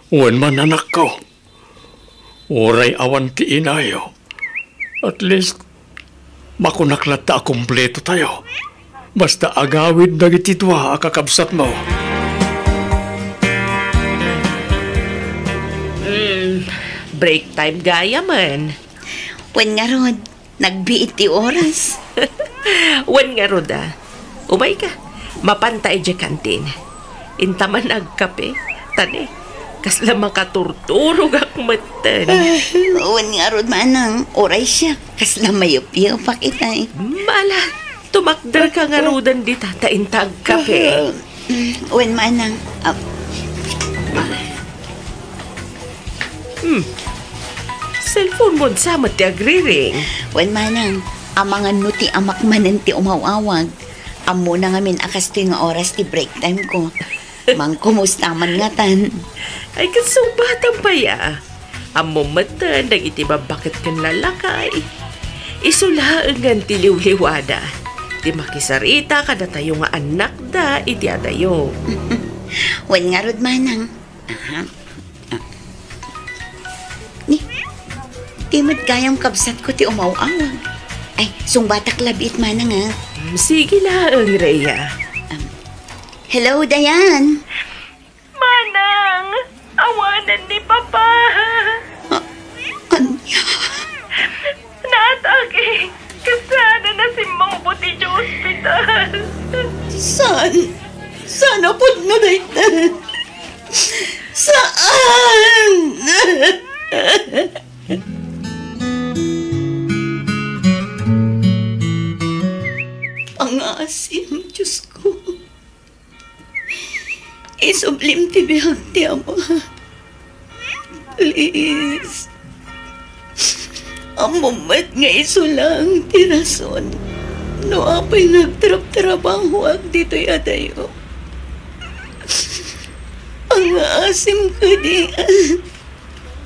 Wen man, anakko. Uray awan ti inayo, at least, makunak latta a kumpletotayo. Basta agawid dagiti dua a kakabsatmo. Mm, break time gayamen. Wen ngarud, nagbiit ti oras. Wen ngarud, a. Umayka, mapanta idiay kantin. Inta man agkape, ta ne, kasla makaturturogak metten. Wen ngarud, manang, uray siak, kasla mayupyupak itay. Mala, tumakderka ngaruden dita, ta inta agkape. Wen, manang, a, Hmm. Cellphone mo sa met ti agriring. Wen, manang, amangan no ti amak manen ti umaw-awag. Ammona ngamin a kastoy nga oras ti break time ko. Mangkumusta man ngatan. Ay, ket sungbatan pay, a. Ammom metten dagiti babbaket ken lalakay. Isu laengen ti liwliwada. Ti makisarita kadatayo nga annakda iti adayo. Wen ngarud, manang. Aha. Ah. Ni, ti met gayam kabsatko ti umaw-awag. Ay, sungbatak labiit, manang, a. Mm, sige laeng, Rhea. Um, hello, Dayan. Manang, awanen ni Papa. Ah, ania? Naatake. Kasano nasimmungpot idiay ospital? Saan? Saan a pudno dayta? Saan? Pangaasim, Diyos ko. Isublim ti biag ti ama. Please. Ammom met nga isu laeng ti rason no apay nga agtrabtrabahoak ditoy adayo. Pangaasim kadi,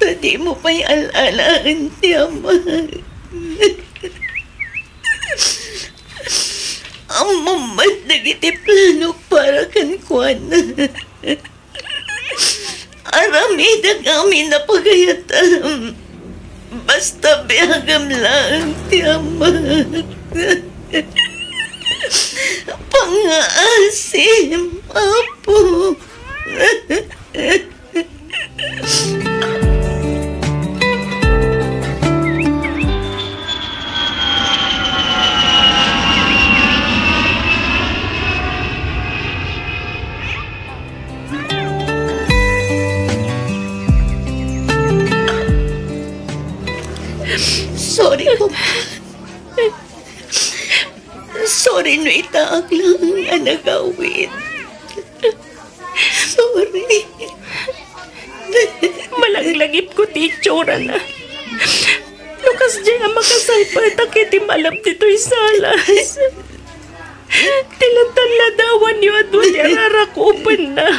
ta dimo pay al-alaen ti ama. Ammom met dagiti planok para kenkuana. Aramidek amin a pagayatam. Basta biagam laeng ti ama. Pangaasim, Apo. Sorry, Papa. Sorry no itaak lang a nagawid. Sorry. Malaglagipko ti itsurana. No kasdiay a makasalpaetak iti malem ditoy salas. Ti ladladawanyo a dua ti ararakupenna.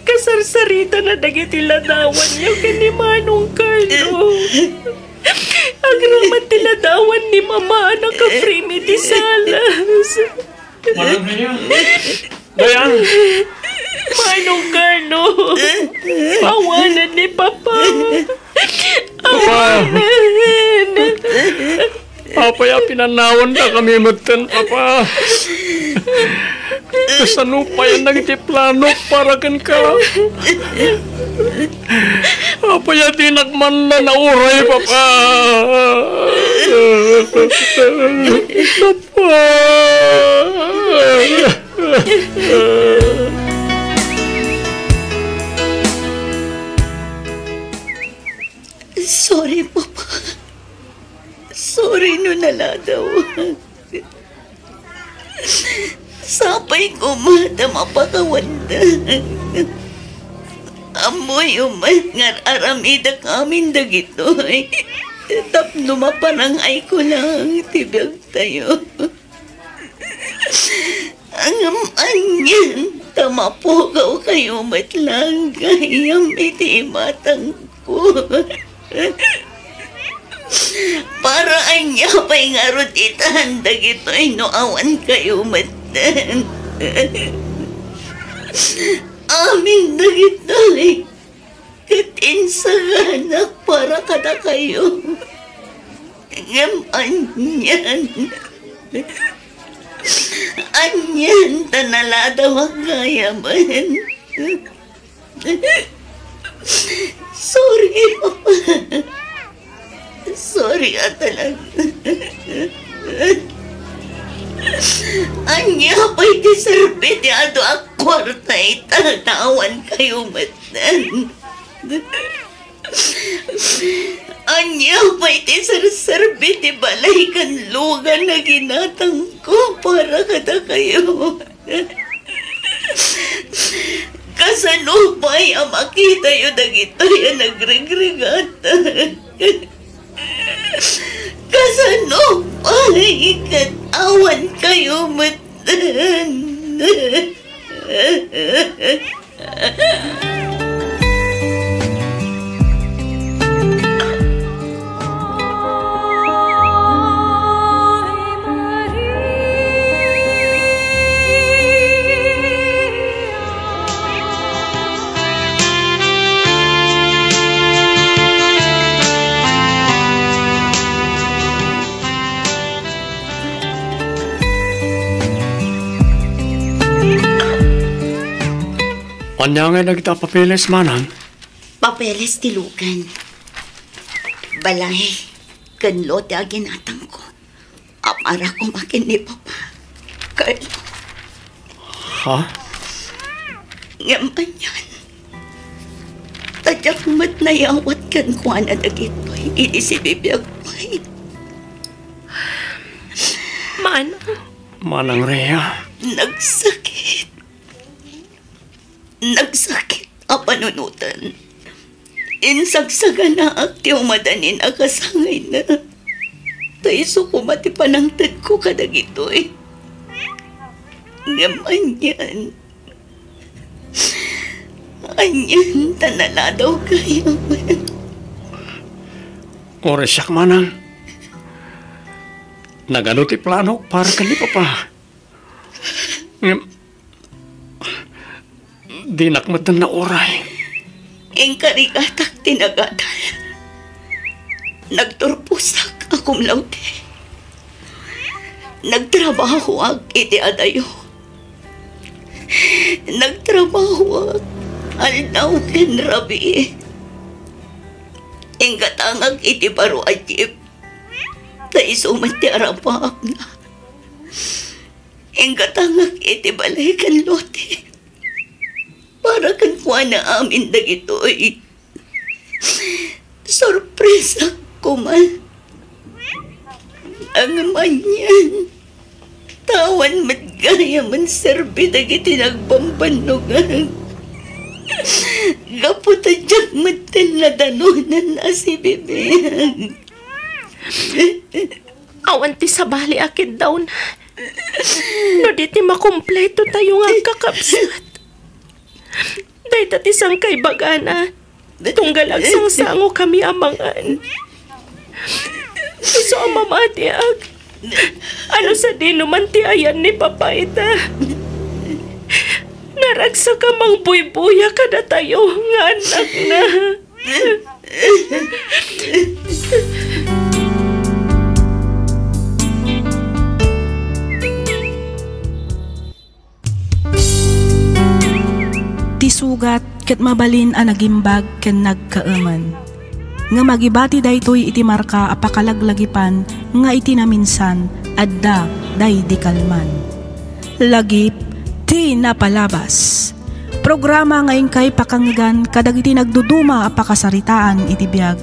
Kasarsaritana dagiti ladawanyo ken ni Manong Carlo. Agraman ti ladawan ni Mama a naka-frame iti salas. Manang Rhea. Dayan! Manong Carlo, awanan ni Papa. Papa. Awanan. Apay a pinanawanka kami metten, Papa? Kasano payen dagiti planok para kenka? Apay a dinak man nauray, Papa? Papa. Sorry, Papa. Sorry no naladaw. Sapay koma ta mapakawanda. Ammoyo met nga ar-aramidak amin dagitoy tapno maparang-ayko lang ti biagtayo. Ngem anian ta mapugawkayo met lang gayam iti imatangko? Para ania pay ngarud itan dagitoy no awankayo metten? Amin dagitoy ket insaganak para kadakayo. Ngem anian? Anian ta naladawak gayamen? Sorry, Papa. Sorry a talaga. Ania pay ti serbi ti adu a kuarta ita ta awankayo metten? Ania pay ti serserbi ti balay ken lugan a ginatangko para kadakayo? Kasano pay a makitayo dagitoy a nagregregatan? Kasano pay ket awankayo metten? Ania ngay dagita a papeles, manang? Papeles ti lugan. Balay ken lote a ginatangko a para koma ken ni Papa. Carlo. Ha? Ngem anian, ta diak met nayawat kenkuana dagitoy idi sibibiag pay. Manang. Manang Rhea. Nagsakit. Nagsakit a panunoten. Insagsaganaak ti umadanin a kasangayna. Ta isu koma ti panangtedko kadagitoy. Ngem anian, anian ta naladaw gayamen. Uray siak, manang. Nagadu ti planok para ken ni Papa. Ngem, dinak metten nauray. Inkarigatak ti nagadal. Nagturposak a cum laude. Nagtrabahoak iti adayo. Nagtrabahoak aldaw ken rabii. Inggatangak iti baro a jeep. Ta isu met ti arapaapna. Inggatangak iti balay ken lote. Para kenkuana amin dagitoy. Sorpresa koma. Ngem anian, ta awan met gayamen serbi dagiti nagbambannogan. Gapu ta diak metten nadanonan a sibibiag. Awan ti sabali a kiddawna no di ti makumpleto tayo nga agkakabsat. Dayta ti sangkaibagana, tunggal agsangsangokami a mangan. Isu a mamatiak, ano sadino man ti ayan ni Papa ita. Ragsaka mangbuybuya kadatayo nga annakna. Ti sugat ket mabalin a nagimbag ken nagkaemen. Ngem agibati daytoy iti marka a pakalaglagipan nga iti naminsan, adda daydi kalman. Lagip ti napalabas. Programa nga inkay pakangegan kadagiti nagduduma a pakasaritaan iti biag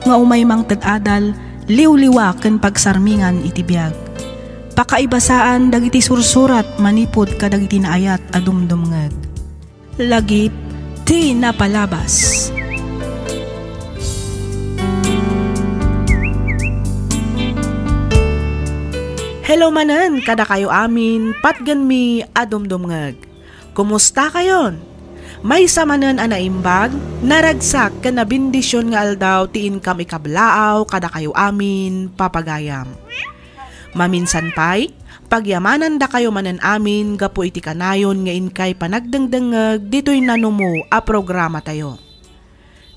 nga umay mangted adal, liwliwa ken pagsarmingan iti biag. Pakaibasaan dagiti sursurat manipud kadagiti naayat a dumdumngeg. Lagip ti napalabas. Hello manen kadakayo amin, patgenmi a dumdumngeg. Kumusta kayon? Maysa manen a naimbag, naragsak ken nabendision nga aldaw ti inkam ikablaaw kadakayo amin, papagayam. Maminsan pay, pagyamanandakayo manen amin gapu iti kanayon nga inkay panagdengdengngeg ditoy nanumo a programatayo.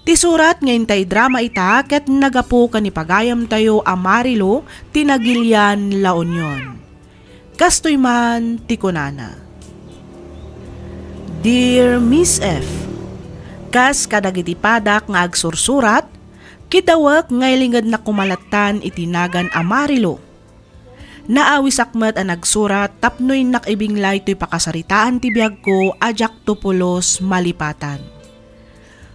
Ti surat nga intay drama ita ket nagapu ken ni pagayamtayo a Marilo ti Nagilian, La Union. Kastoy man ti kunana, Dear Miss F, kas kadagiti padak nga agsursurat, kidawek nga ilingednak koma lattan iti nagan a Marilo. Naawisak met a nagsurat tapno innak ibinglay toy pakasaritaan ti biagko a diakto pulos malipatan.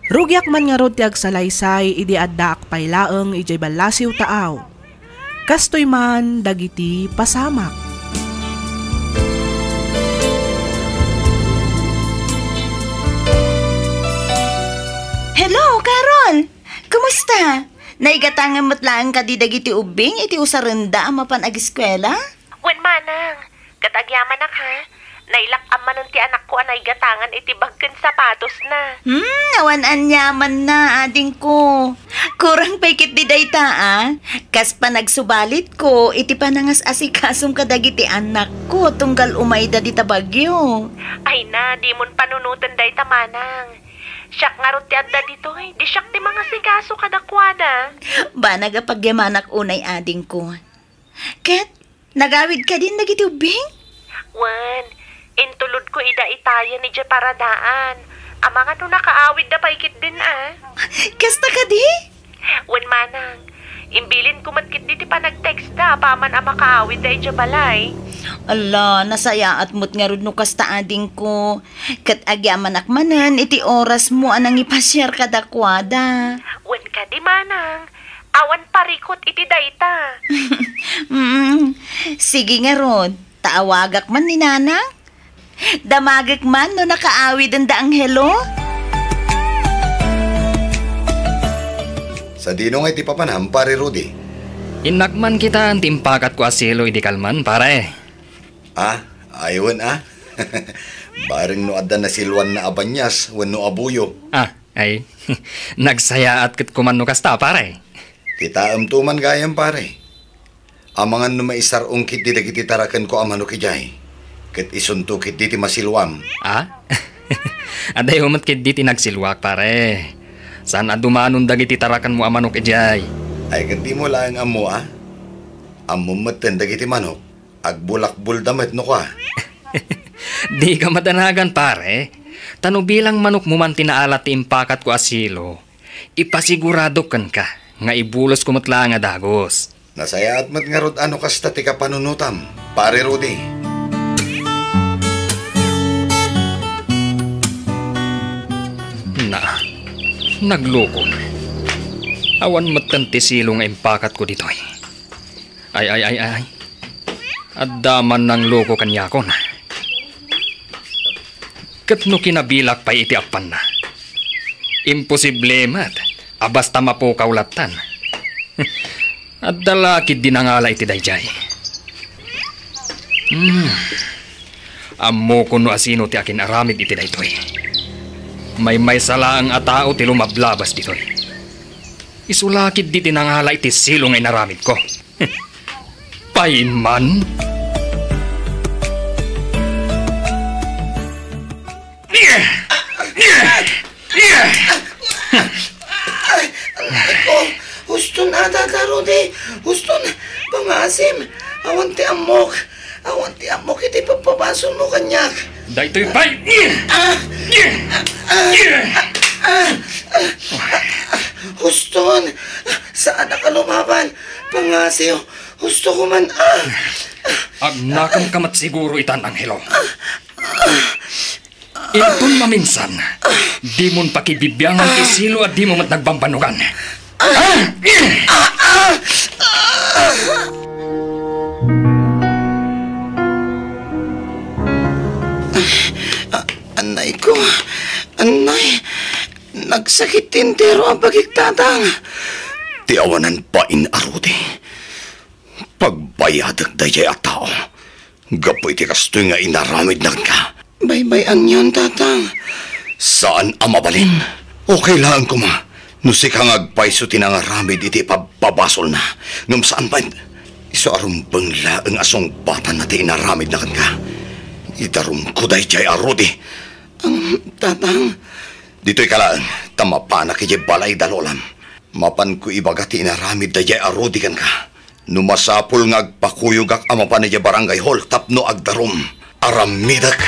Rugiak man ngarud ti agsalaysay idi addaak pay laeng idiay ballasiw taaw. Kastoy man dagiti pasamak. Hello, Carol! Kumusta? Naigatangan met laeng kadi dagiti ubbing iti usarenda a mapan agiskuela? Wen, manang. Ket agyamanak, ha? Nailak-am manen ti anakko a naigatangan iti bag ken sapatosna. Hmm, awan aniamanna, adingko. Kurang pay ketdi dayta, a. Kas panagsubalitko iti panangas-asikasom kadagiti anakko tunggal umayda dita bagyo. Ay na, dimon panunoten dayta, manang. Siak ngarud ti adda ditoy, di siak ti mangasikaso kadakuada. Banag a pagyamanak unay, adingko. Ket, nagawid kadin dagiti ubbing? Wen, intulodko ida itayen idiay paradaan. Amangan no nakaawidda pay ketdin, a. Kasta kadi? Wen, manang, imbilinko met ketdi ti panagtextda apaman a makaawidda idiay balay. Ala, nasayaat met ngarud no kasta, adingko. Ket agyamanak manen iti orasmo a nangipasiar kadakuada. Wen kadi, manang, awan parikut iti dayta. Mm, sige ngarud, ta awagak man ni nanang. Damagek man no nakaawiden da Angelo. Sadino ngay ti papanam, Pare Rudy? Innak man kitaen ti impakatko a silo idi kalman, pare. Ah, aywan, a. Bareng no adda nasiluanna a banias wenno a buyo. Ah, ay. Nagsayaat ket kuman no kasta, pare. Kitaemto man gayam, pare. Amangan no maisar-ong ketdi dagiti tarakenko a manok idiay, ket isunto ketdi ti masiluam. Ah? Adayo met ketdi ti nagsiluak, pare. Saan a dumanon dagiti tarakenmo a manok idiay. Ay, ket dimo laeng ammo, a? Ammom metten dagiti manok. Agbulakbulda met no kua. Dika madanagan, pare. Ta no bilang manokmo man ti naalat ti impakatko a silo, ipasiguradok kenka nga ibulosko met laeng a dagus. Nasayaat met ngarud a no kasta ti kapanunotam, Pare Rudy. Na, naglukok. Awan metten ti silo nga impakatko ditoy. Ay, ay, ay, ay. Adda man nangloko kaniakon. Ket no kinabilak pay iti appanna, imposible met a basta mapukaw lattan. Adda la ketdi nangala iti daydiay. Hmm. Ammokon no asino ti akin-aramid iti daytoy. Maymaysa laeng a tao ti lumablabas ditoy. Isu la ketdi ti nangala iti silo nga inaramidko. Pay man. Tata Rudy, huston, pangaasim. Awan ti ammok. Awan ti ammok iti pagpabasolmo kaniak. Daytoy pay! Ah! Huston, saanak a lumaban. Pangaasim, husto ko man. Ah! Agnakemka met siguro itan, Angelo. Inton maminsan, dimon pakibibiangan ti silo a dimo met nagbambannogan. Ah, annay ko. Annay, nagsakit ti entero a bagik, Tatang. Ti awanan bain a Rudy. Pagbayadek daydiay a tao. Gapu iti kastoy nga inaramidna kenka. Baybay-anyon, Tatang. Saan a mabalin. Okay laeng koma no sika nga agpayso ti nangaramid iti pabpabasolna. Ngem saan met. Isu a rumbeng laeng a sungbatanna ti inaramidna kenka. Idarumko daydiay a Rudy. Ang, Tatang. Ditoyka laeng, ta mapanak idiay balay da Lolam. Mapanko ibaga ti inaramid daydiay a Rudy kenka. No masapul nga agpakuyogak a mapan idiay barangay hall tapno agdarum, aramidek.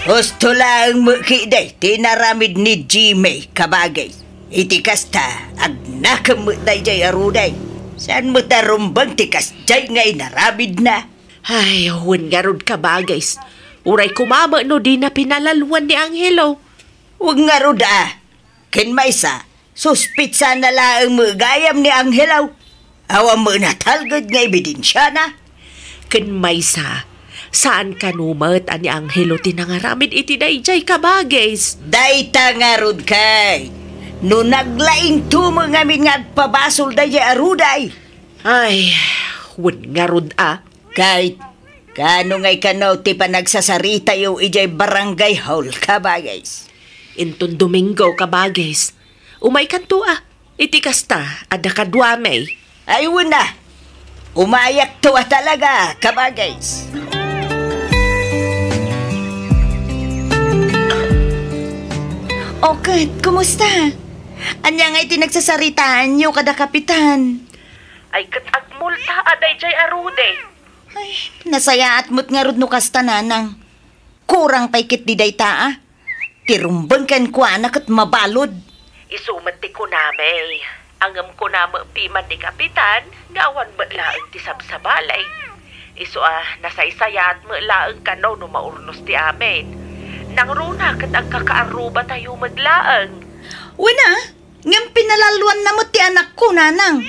Husto laeng met ketdi ti inaramid ni Jimmy, kabagis. Iti kasta, agnakem met daydiay a Rudy. Saan met a rumbeng ti kasdiay nga inaramidna? Ay, wen ngarud, kabagis. Uray koma met no dina pinalalwan ni Angelo. Wen ngarud a. Ken maysa, suspitsana laeng met gayam ni Angelo. Awan met natalged nga ebidensiana. Ken maysa, saan kano met a ni Angelo ti nangaramid iti daydiay, kabagis. Dayta ngarud, kay no naglaingto met ngamin nga agpabasol daydiay a Rudy. Ay, wen ngarud a. Kay, kaano ngay kano ti panagsasaritayo idiay barangay hall, kabagis? Inton Domingo, kabagis. Umaykanto a. Iti kasta, adda kaduami. Ay, wen a. Umayakto a talaga, kabagis. O ket, kumusta? Ania ngay ti nagsasaritaanyo kada Kapitan? Ay, ket agmulta a daydiay a Rudy. Ay, nasayaat met ngarud no kasta, Nanang. Kurang pay ketdi dayta a. Ti rumbeng kenkuana ket mabalud. Isu met ti kunami. Ngem kuna met piman ni Kapitan nga awan met laeng ti sabsabali. Isu a nasaysayaat met laeng kano no maurnos ti amin. Nangruna ket agkakaarrubatayo met laeng. Wen a, ngem pinalalwanna met ti anakko, Nanang.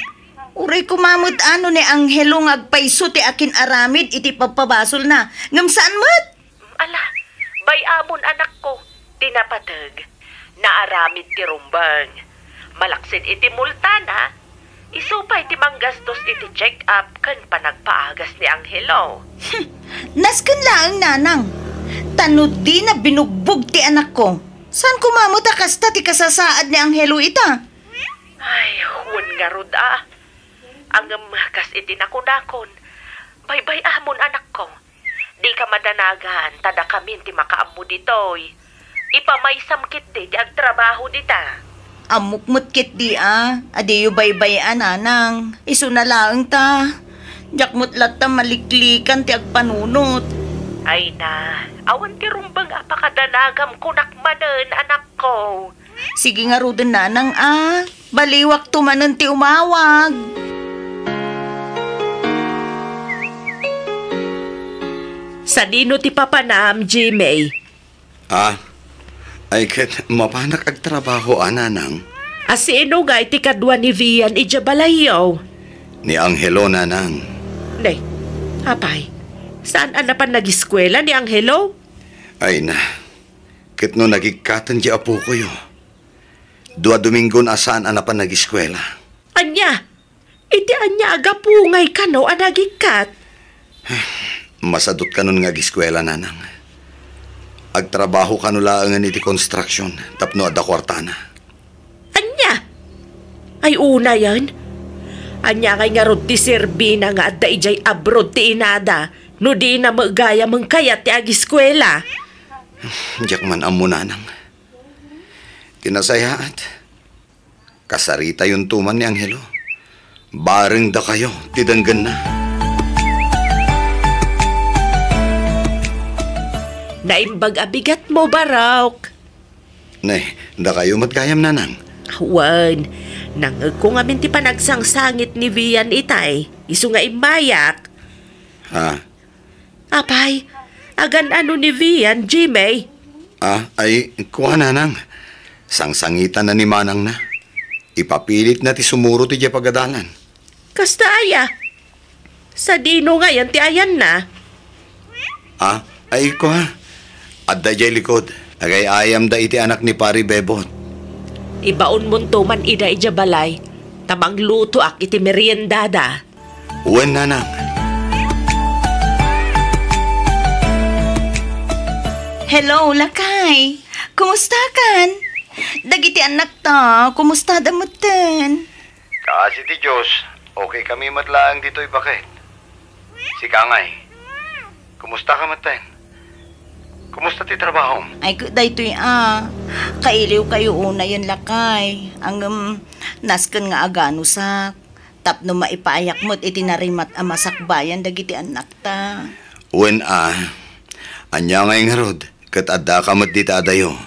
Uray koma met a no ni Angelo nga agpayso ti akin-aramid iti pabpabasolna, ngem saan met. Ala, bay-amon, anakko, ti napateg. Naaramid ti rumbeng. Malaksid iti multana, isu pay ti manggastos iti check-up ken panagpaagas ni Angelo. Nasken laeng, Nanang. Ta no dina binugbog ti anakko, saan koma met a kasta ti kasasaad ni Angelo ita? Ay, wen ngarud a. Ngem kas iti nakunakon, baybay-amon, anakko. Dika madanagan, ta dakamin ti makaammo ditoy. Ipamaysam ketdi ti agtrabaho dita. Ammok met ketdi a, a diyo baybay-an, Nanang. Isuna laeng ta. Diak met latta maliklikan ti agpanunot. Ay na, awan ti rumbeng a pakadanagam kunak manen, anakko. Sige ngaruden, Nanang a. Baliwakto manen ti umawag. Sadino ti papanam, Jimmy? Ah, ay ket mapanak agtrabaho a, Nanang. A sino ngay ti kadua ni Vian idiay balayyo? Ni Angelo, Nanang. Ne, apay, saan a napan nagiskuela ni Angelo? Ay na, ket no nagikkaten ti apokoyo. Dua Domingon a saan a napan nagiskuela. Ania? Iti ania a gapu ngay kano a nagikkat? Masadut kanon nga agiskuela, Nanang. Agtrabaho kano laengen iti construction tapno adda kuartana. Ania? Ay, unayen? Ania ngay ngarud ti serbina nga adda idiay abroad ti inada no dina met gayam kayat ti agiskuela? Diak man ammo, Nanang. Ti nasayaat, Kasaritayonto man ni Angelo. Bareng dakayo ti denggenna. Naimbag a bigatmo, Barok. Ne, dakayo met gayam, nanang. Wen, nangngegko ngamin ti panagsangsangit ni Vian itay, isu nga immayak. Ha? Apay, agan-ano ni Vian, Jimmy? Ah, ay, kua, nanang. Sangsangitanna ni manangna. Ipapilitna ti sumurot idiay pagadalan. Kasta aya? Sadino ngayen ti ayanna? Ah, ay, kua. Adda idiay likod. Agay-ayamda iti anak ni Pari Bebot. Ibaonmonto man ida idiay balay, ta manglutoak iti meriendada. Wen, nanang. Hello, lakay. Kumustakan? Dagiti annakta, kumustada metten? Kaasi ti Dios, okay kami met laeng ditoy, baket. Sika ngay, kumusta ka metten? Kumusta ti trabahom? Ay, ket daytoy a, kailiwkayo unayen, lakay. Ngem, nasken nga aganusak. Tapno maipaayakmo iti narimat a masakbayan dagiti annakta. Wen a, ania ngay ngarud, ket addaka met dita adayo.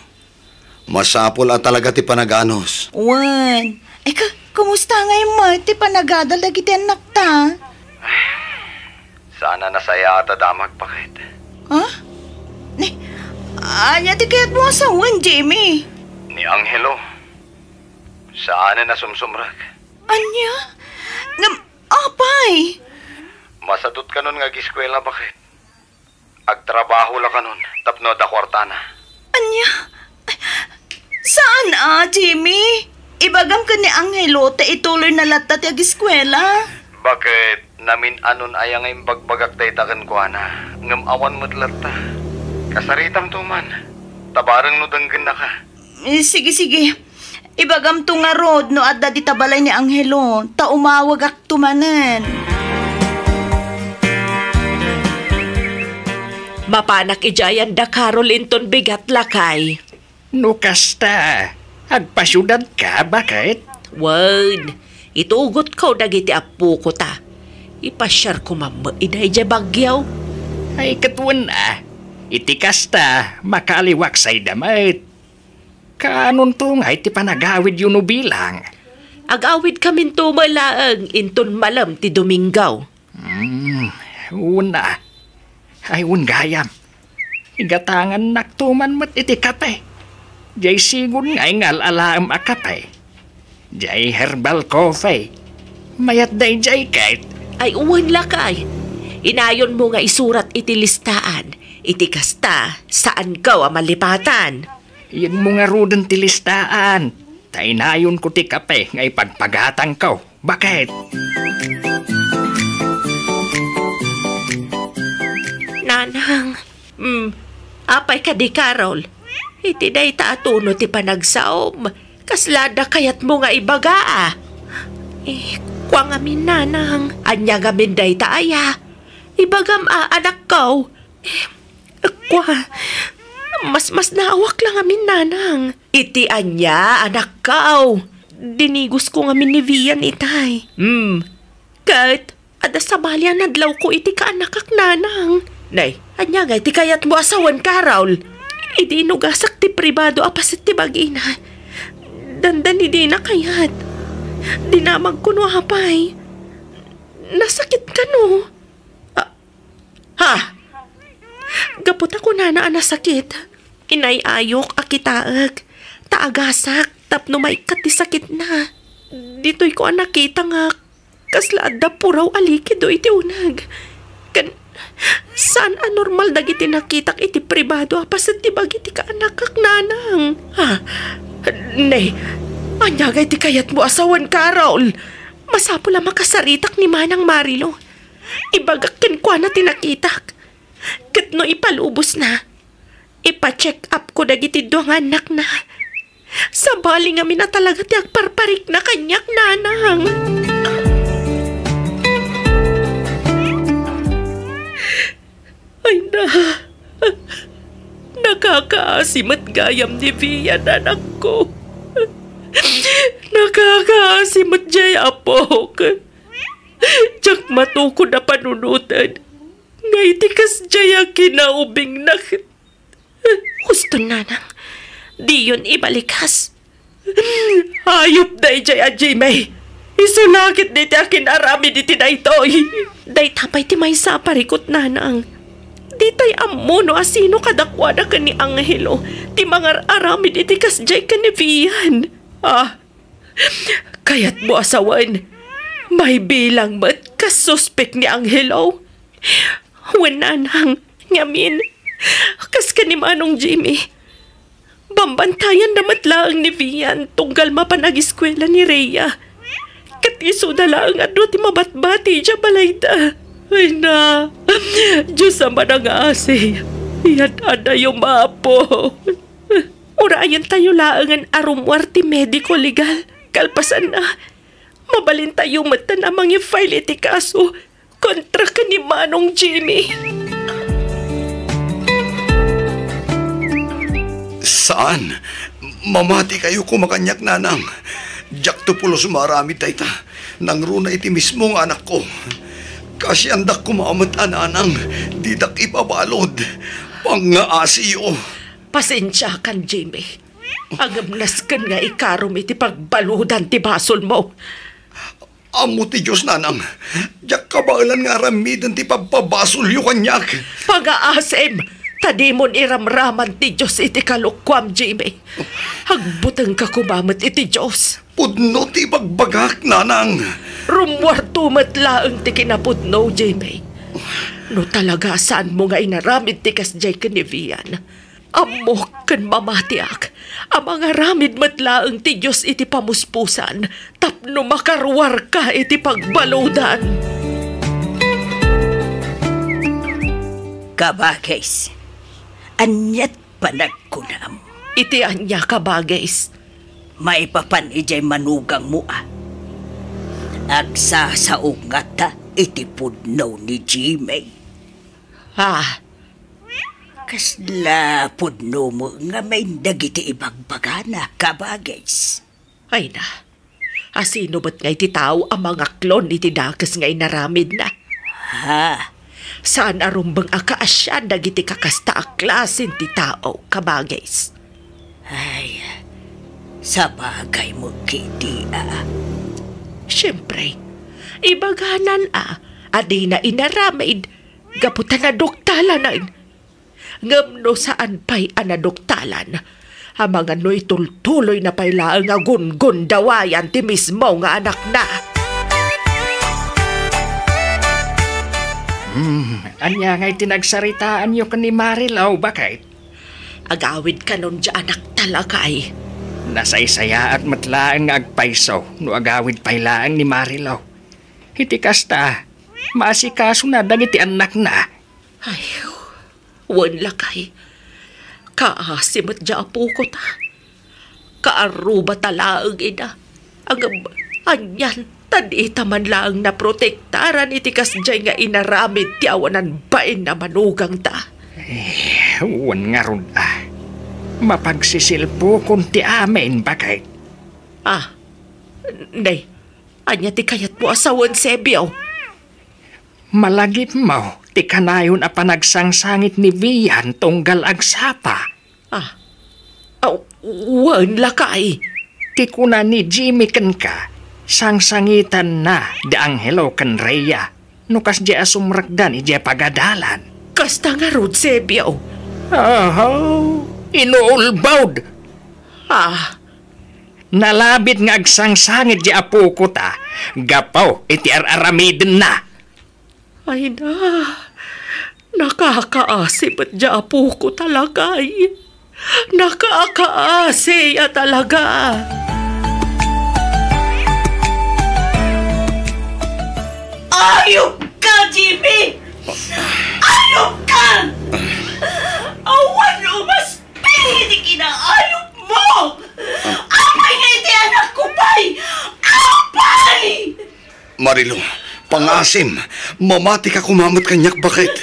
Masapul a talaga ti panaganus. Wen, ay ka, kumusta ngay met ti panagadal dagiti annakta? Saan a nasayaat a damag, baket. Ha? Ni, ania ti kayatmo a sawen, Jimmy? Ni Angelo. Saan a nasumsumrek. Ania? Ngem, apay? Masadut kanon nga agiskuela, baket. Agtrabaho la kanon tapno adda kuartana. Ania? Saan a, Jimmy? Ibagam ken ni Angelo ta ituloyna latta ti agiskuela. Baket, namin-anon aya nga imbagbagak dayta kenkuana, ngem awan met latta. Kasaritamto man, ta bareng no denggennaka. Eh, sige, sige. Ibagamto ngarud no adda dita balay ni Angelo, ta umawagakto manen. Mapanak idiay ayan da Carol inton bigat, lakay. No kasta, agpasiudadka, baket? Wen, itugotko dagiti appoko ta ipasiarko mammo ida idiay Baguio. Ay, ket wen a, iti kasta, makaaliwak sayda met. Kaanonto ngay ti panagawidyo no bilang? Agawidkaminto met laeng inton malem ti Domingo. Hmm, una. Ay, wen gayam. Igatangannakto man met iti kape. Diay sigun ngay nga al-alaem a kape. Diay herbal coffee. Mayat daydiay ket. Ay, wen lakay. Inayonmo nga isurat iti listaan. Iti kasta, saanko a malipatan. Iyanmo ngaruden ti listaan, ta inayonko ti kape nga ipagpagatangko. Baket? Nanang, mm, apay kadi, Carol? Iti dayta a tono ti panagsaom, kasla adda kayatmo nga ibaga a? Eh, kua ngamin, nanang. Ania ngamin dayta aya? Ibagam a, anakko. Eh, Kua, masmasnaawak la ngamin, nanang. Iti ania, anakko? Dinigosko ngamin ni Vian itay. Hmm. Ket, adda sabali a nadlawko iti kaanakak, nanang. Nay, ania ngay ti kayatmo a sawen, Carol? Idi inugasak ti pribado a paset ti bagina, dandani dina kayat. Dinamagko no apay. Nasakit kano? Ah, Ha? Gapu ta kunana a nasakit, inay-ayok a kitaek, ta agasak tapno maikkat ti sakitna. Ditoyko a nakita nga kasla adda puraw a likido iti uneg. Ken saan a normal dagiti nakitak iti pribado a paset ti bagi ti kaanakak, nanang. Ha? Ne, ania ngay ti kayatmo a sawen, Carol? Masapul a makasaritak ni Manang Marilo. Ibagak kenkuana ti nakitak. Ket no ipalubosna, ipa-check up ko dagiti dua nga annakna. Sabali ngamin a talaga ti agparparikna kaniak, nanang. Ay na, nakakaasi met gayam ni Vian, anakko. Nakaka- met jay apok. Diak matukod a panunoten nga iti kasjay a kinaubingna ket Huston, nanang, diyon ibalikas. Ayup dayjay a Jimmy. Isu la ket dayta a kin-aramid iti daytoy. Dayta pay ti maysa a parikut, nanang. Ditay ammo no asino kadakuada ken ni Angelo ti mangar-aramid iti kasjay ken ni Vian. Ah, kayatmo a sawen, maibilang met kas suspek ni Angelo. Wen, nanang, ngamin, kas ken ni Manong Jimmy, bambantayanna met laeng ni Vian tunggal mapan agiskuela ni Rhea. Ket isuda laeng a dua ti mabatbati idiay balayda. Ay na, Diyos a manangasi, iyad-adayo, Apo. Urayentayo laengen a rummuar ti mediko legal. Kalpasanna, mabalintayo metten a mangi-file iti kaso kontra ken ni Manong Jimmy. Saan. Mamatikayo koma kaniak, nanang. Diakto pulos maaramid dayta. Nangruna iti mismo nga anakko. Kasiandak koma met a nanang. Didak ipabalud. Pangngaasiyo. Pasensiakan, Jimmy. Ngem nasken nga ikarom iti pagbaludan ti basolmo. Ammo ti Dios, nanang. Diak kabaelan nga aramiden ti pagpabasolyo kaniak. Pangngaasim, ta dimon iramraman ti Dios iti kalokuam, Jimmy. Agbutengka koma met iti Dios. Pudno ti ibagbagak, nanang. Rummuarto met laeng ti kinapudno, Jimmy. No talaga saanmo nga inaramid ti kasdiay ken ni Vian, ammok ken mamatiak a mangaramid met laeng ti Dios iti pamuspusan tapno makaruarka iti pagbaludan. Kabagis, aniat panagkunam? Iti ania, kabagis? Maipapan idiay manugangmo a agsasao ngata iti pudno ni Jimmy. Ah, Kasla pudno met ngamin dagiti ibagbagana, kabagis? Ay na, asino met ngay ti tao a mangaklon iti dakes nga inaramidna? Ha? Saan a rumbeng a kaasian dagiti kakasta a klasen ti tao, kabagis? Ay, sabagay met ketdi a. Siempre, ibaganan a, a dina inaramid, gapu ta naduktalan. Ngem no saan pay a naduktalan, amangan no itultuloyna pay laeng a gungundawayan ti mismo nga anakna. Hmm, ania ngay ti nagsaritaanyo ken ni Marilou, baket? Agawid kanon diay anakta, lakay. Nasaysayaat met laeng nga agpayso no agawid pay laeng ni Marilou. Iti kasta, maasikasona dagiti annakna. Ay, wen, lakay. Kaasi met diay apokota. Kaarrubata laeng ida. Ngem, anian, ta dita man laeng naprotektaran iti kasdiay nga inaramid ti awanan bain a manugangta. Eh, wen ngarud a. Mapagsisilpokon ti amin, baket. Ah, nay, ania ti kayatmo a sawen, Sebio? Malagipmo ti kanayon a panagsangsangit ni Vian tunggal agsapa. Ah, aw, wen, lakay. Ti kuna ni Jimmy kenka, sangsangitanna da Angelo ken Rhea no kasdiay a sumrekdan idiay pagadalan. Kasta ngarud, Sebio? Ahaw, inuulbod. Ah, Nalabit nga agsangsangit diay apokota gapu iti ar-aramidenna. Ay na, nakakaasi met diay apokota, lakay. Nakakaasi a talaga. Ayup ka, Jimmy! Ayup ka! Awan umas Pili ti kinaayupmo! Apay nga iti anakko pay? Apay! Marilou, pangasim, mamatika koma met kaniak, baket?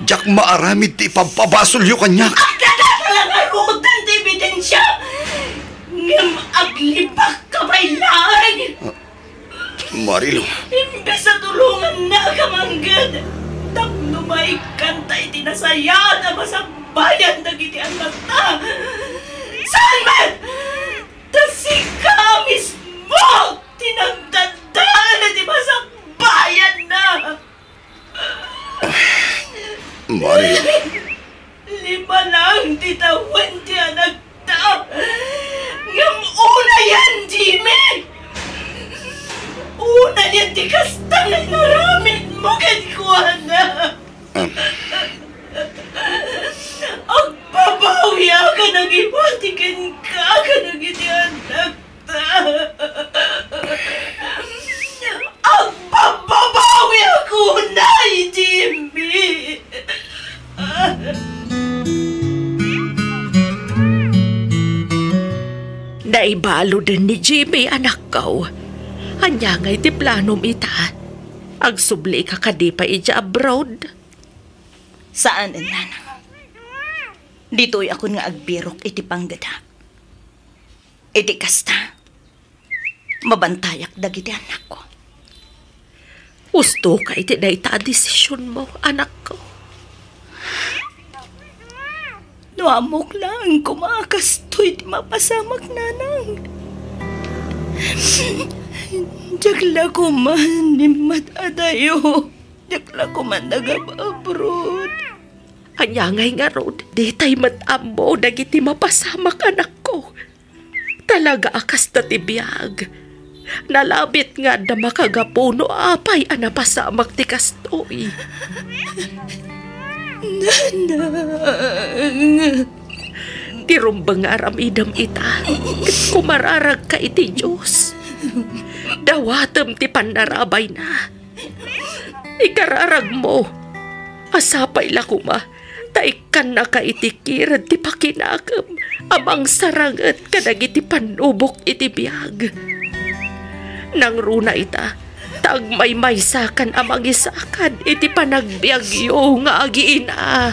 Diak maaramid ti ipabpabasolyo kaniak. Agdadakkel ngaruden ti ebidensia, ngem aglibakka pay laeng. Marilu. Imbes a tulongannaka mangged, tapno maikkanta iti nasayaat a masakbayan dagiti annakta, saan met? Ta sika mismo ti nagdadaan iti masakbayanna. Marilu. Lima lang ti tawen ti anakta. Ngem unayen, Jimmy! Unayen ti kasta nga inaramidmo kenkuana. Agbabawiak a nangibati kenka kadagiti annakta. Agbabawiak unay, Jimmy! Naibaluden ni Jimmy, anakko. Ania ngay ti planom ita? Agsubli ka kadi pay idiay abroad? Saan, nanang. Ditoy akon nga agbirok iti panggedak. Iti kasta, mabantayak dagiti annakko. Usto ka iti dayta a desisionmo, anakko. No ammok laeng koma a kastoy ti mapasamak, nanang. Diak la koma immat adayo. Diak la koma nagab-abroad. Ania ngay ngarud, ditay met ammo dagiti mapasamak, anakko. Talaga a kasta ti biag. Nalabit nga adda makagapu no apay a napasamak ti kastoy. Nanang. Ti rumbeng nga aramidem ita, ket kumararagka iti Dios. Dawatem ti pannarabayna. Ikararagmo, a sapay la koma ta ikkannaka iti kired ti pakinakem a mangsaranget kadagiti pannubok iti biag. Nangruna ita, ta agmaymaysakan a mangisakad iti panagbiagyo nga agiina.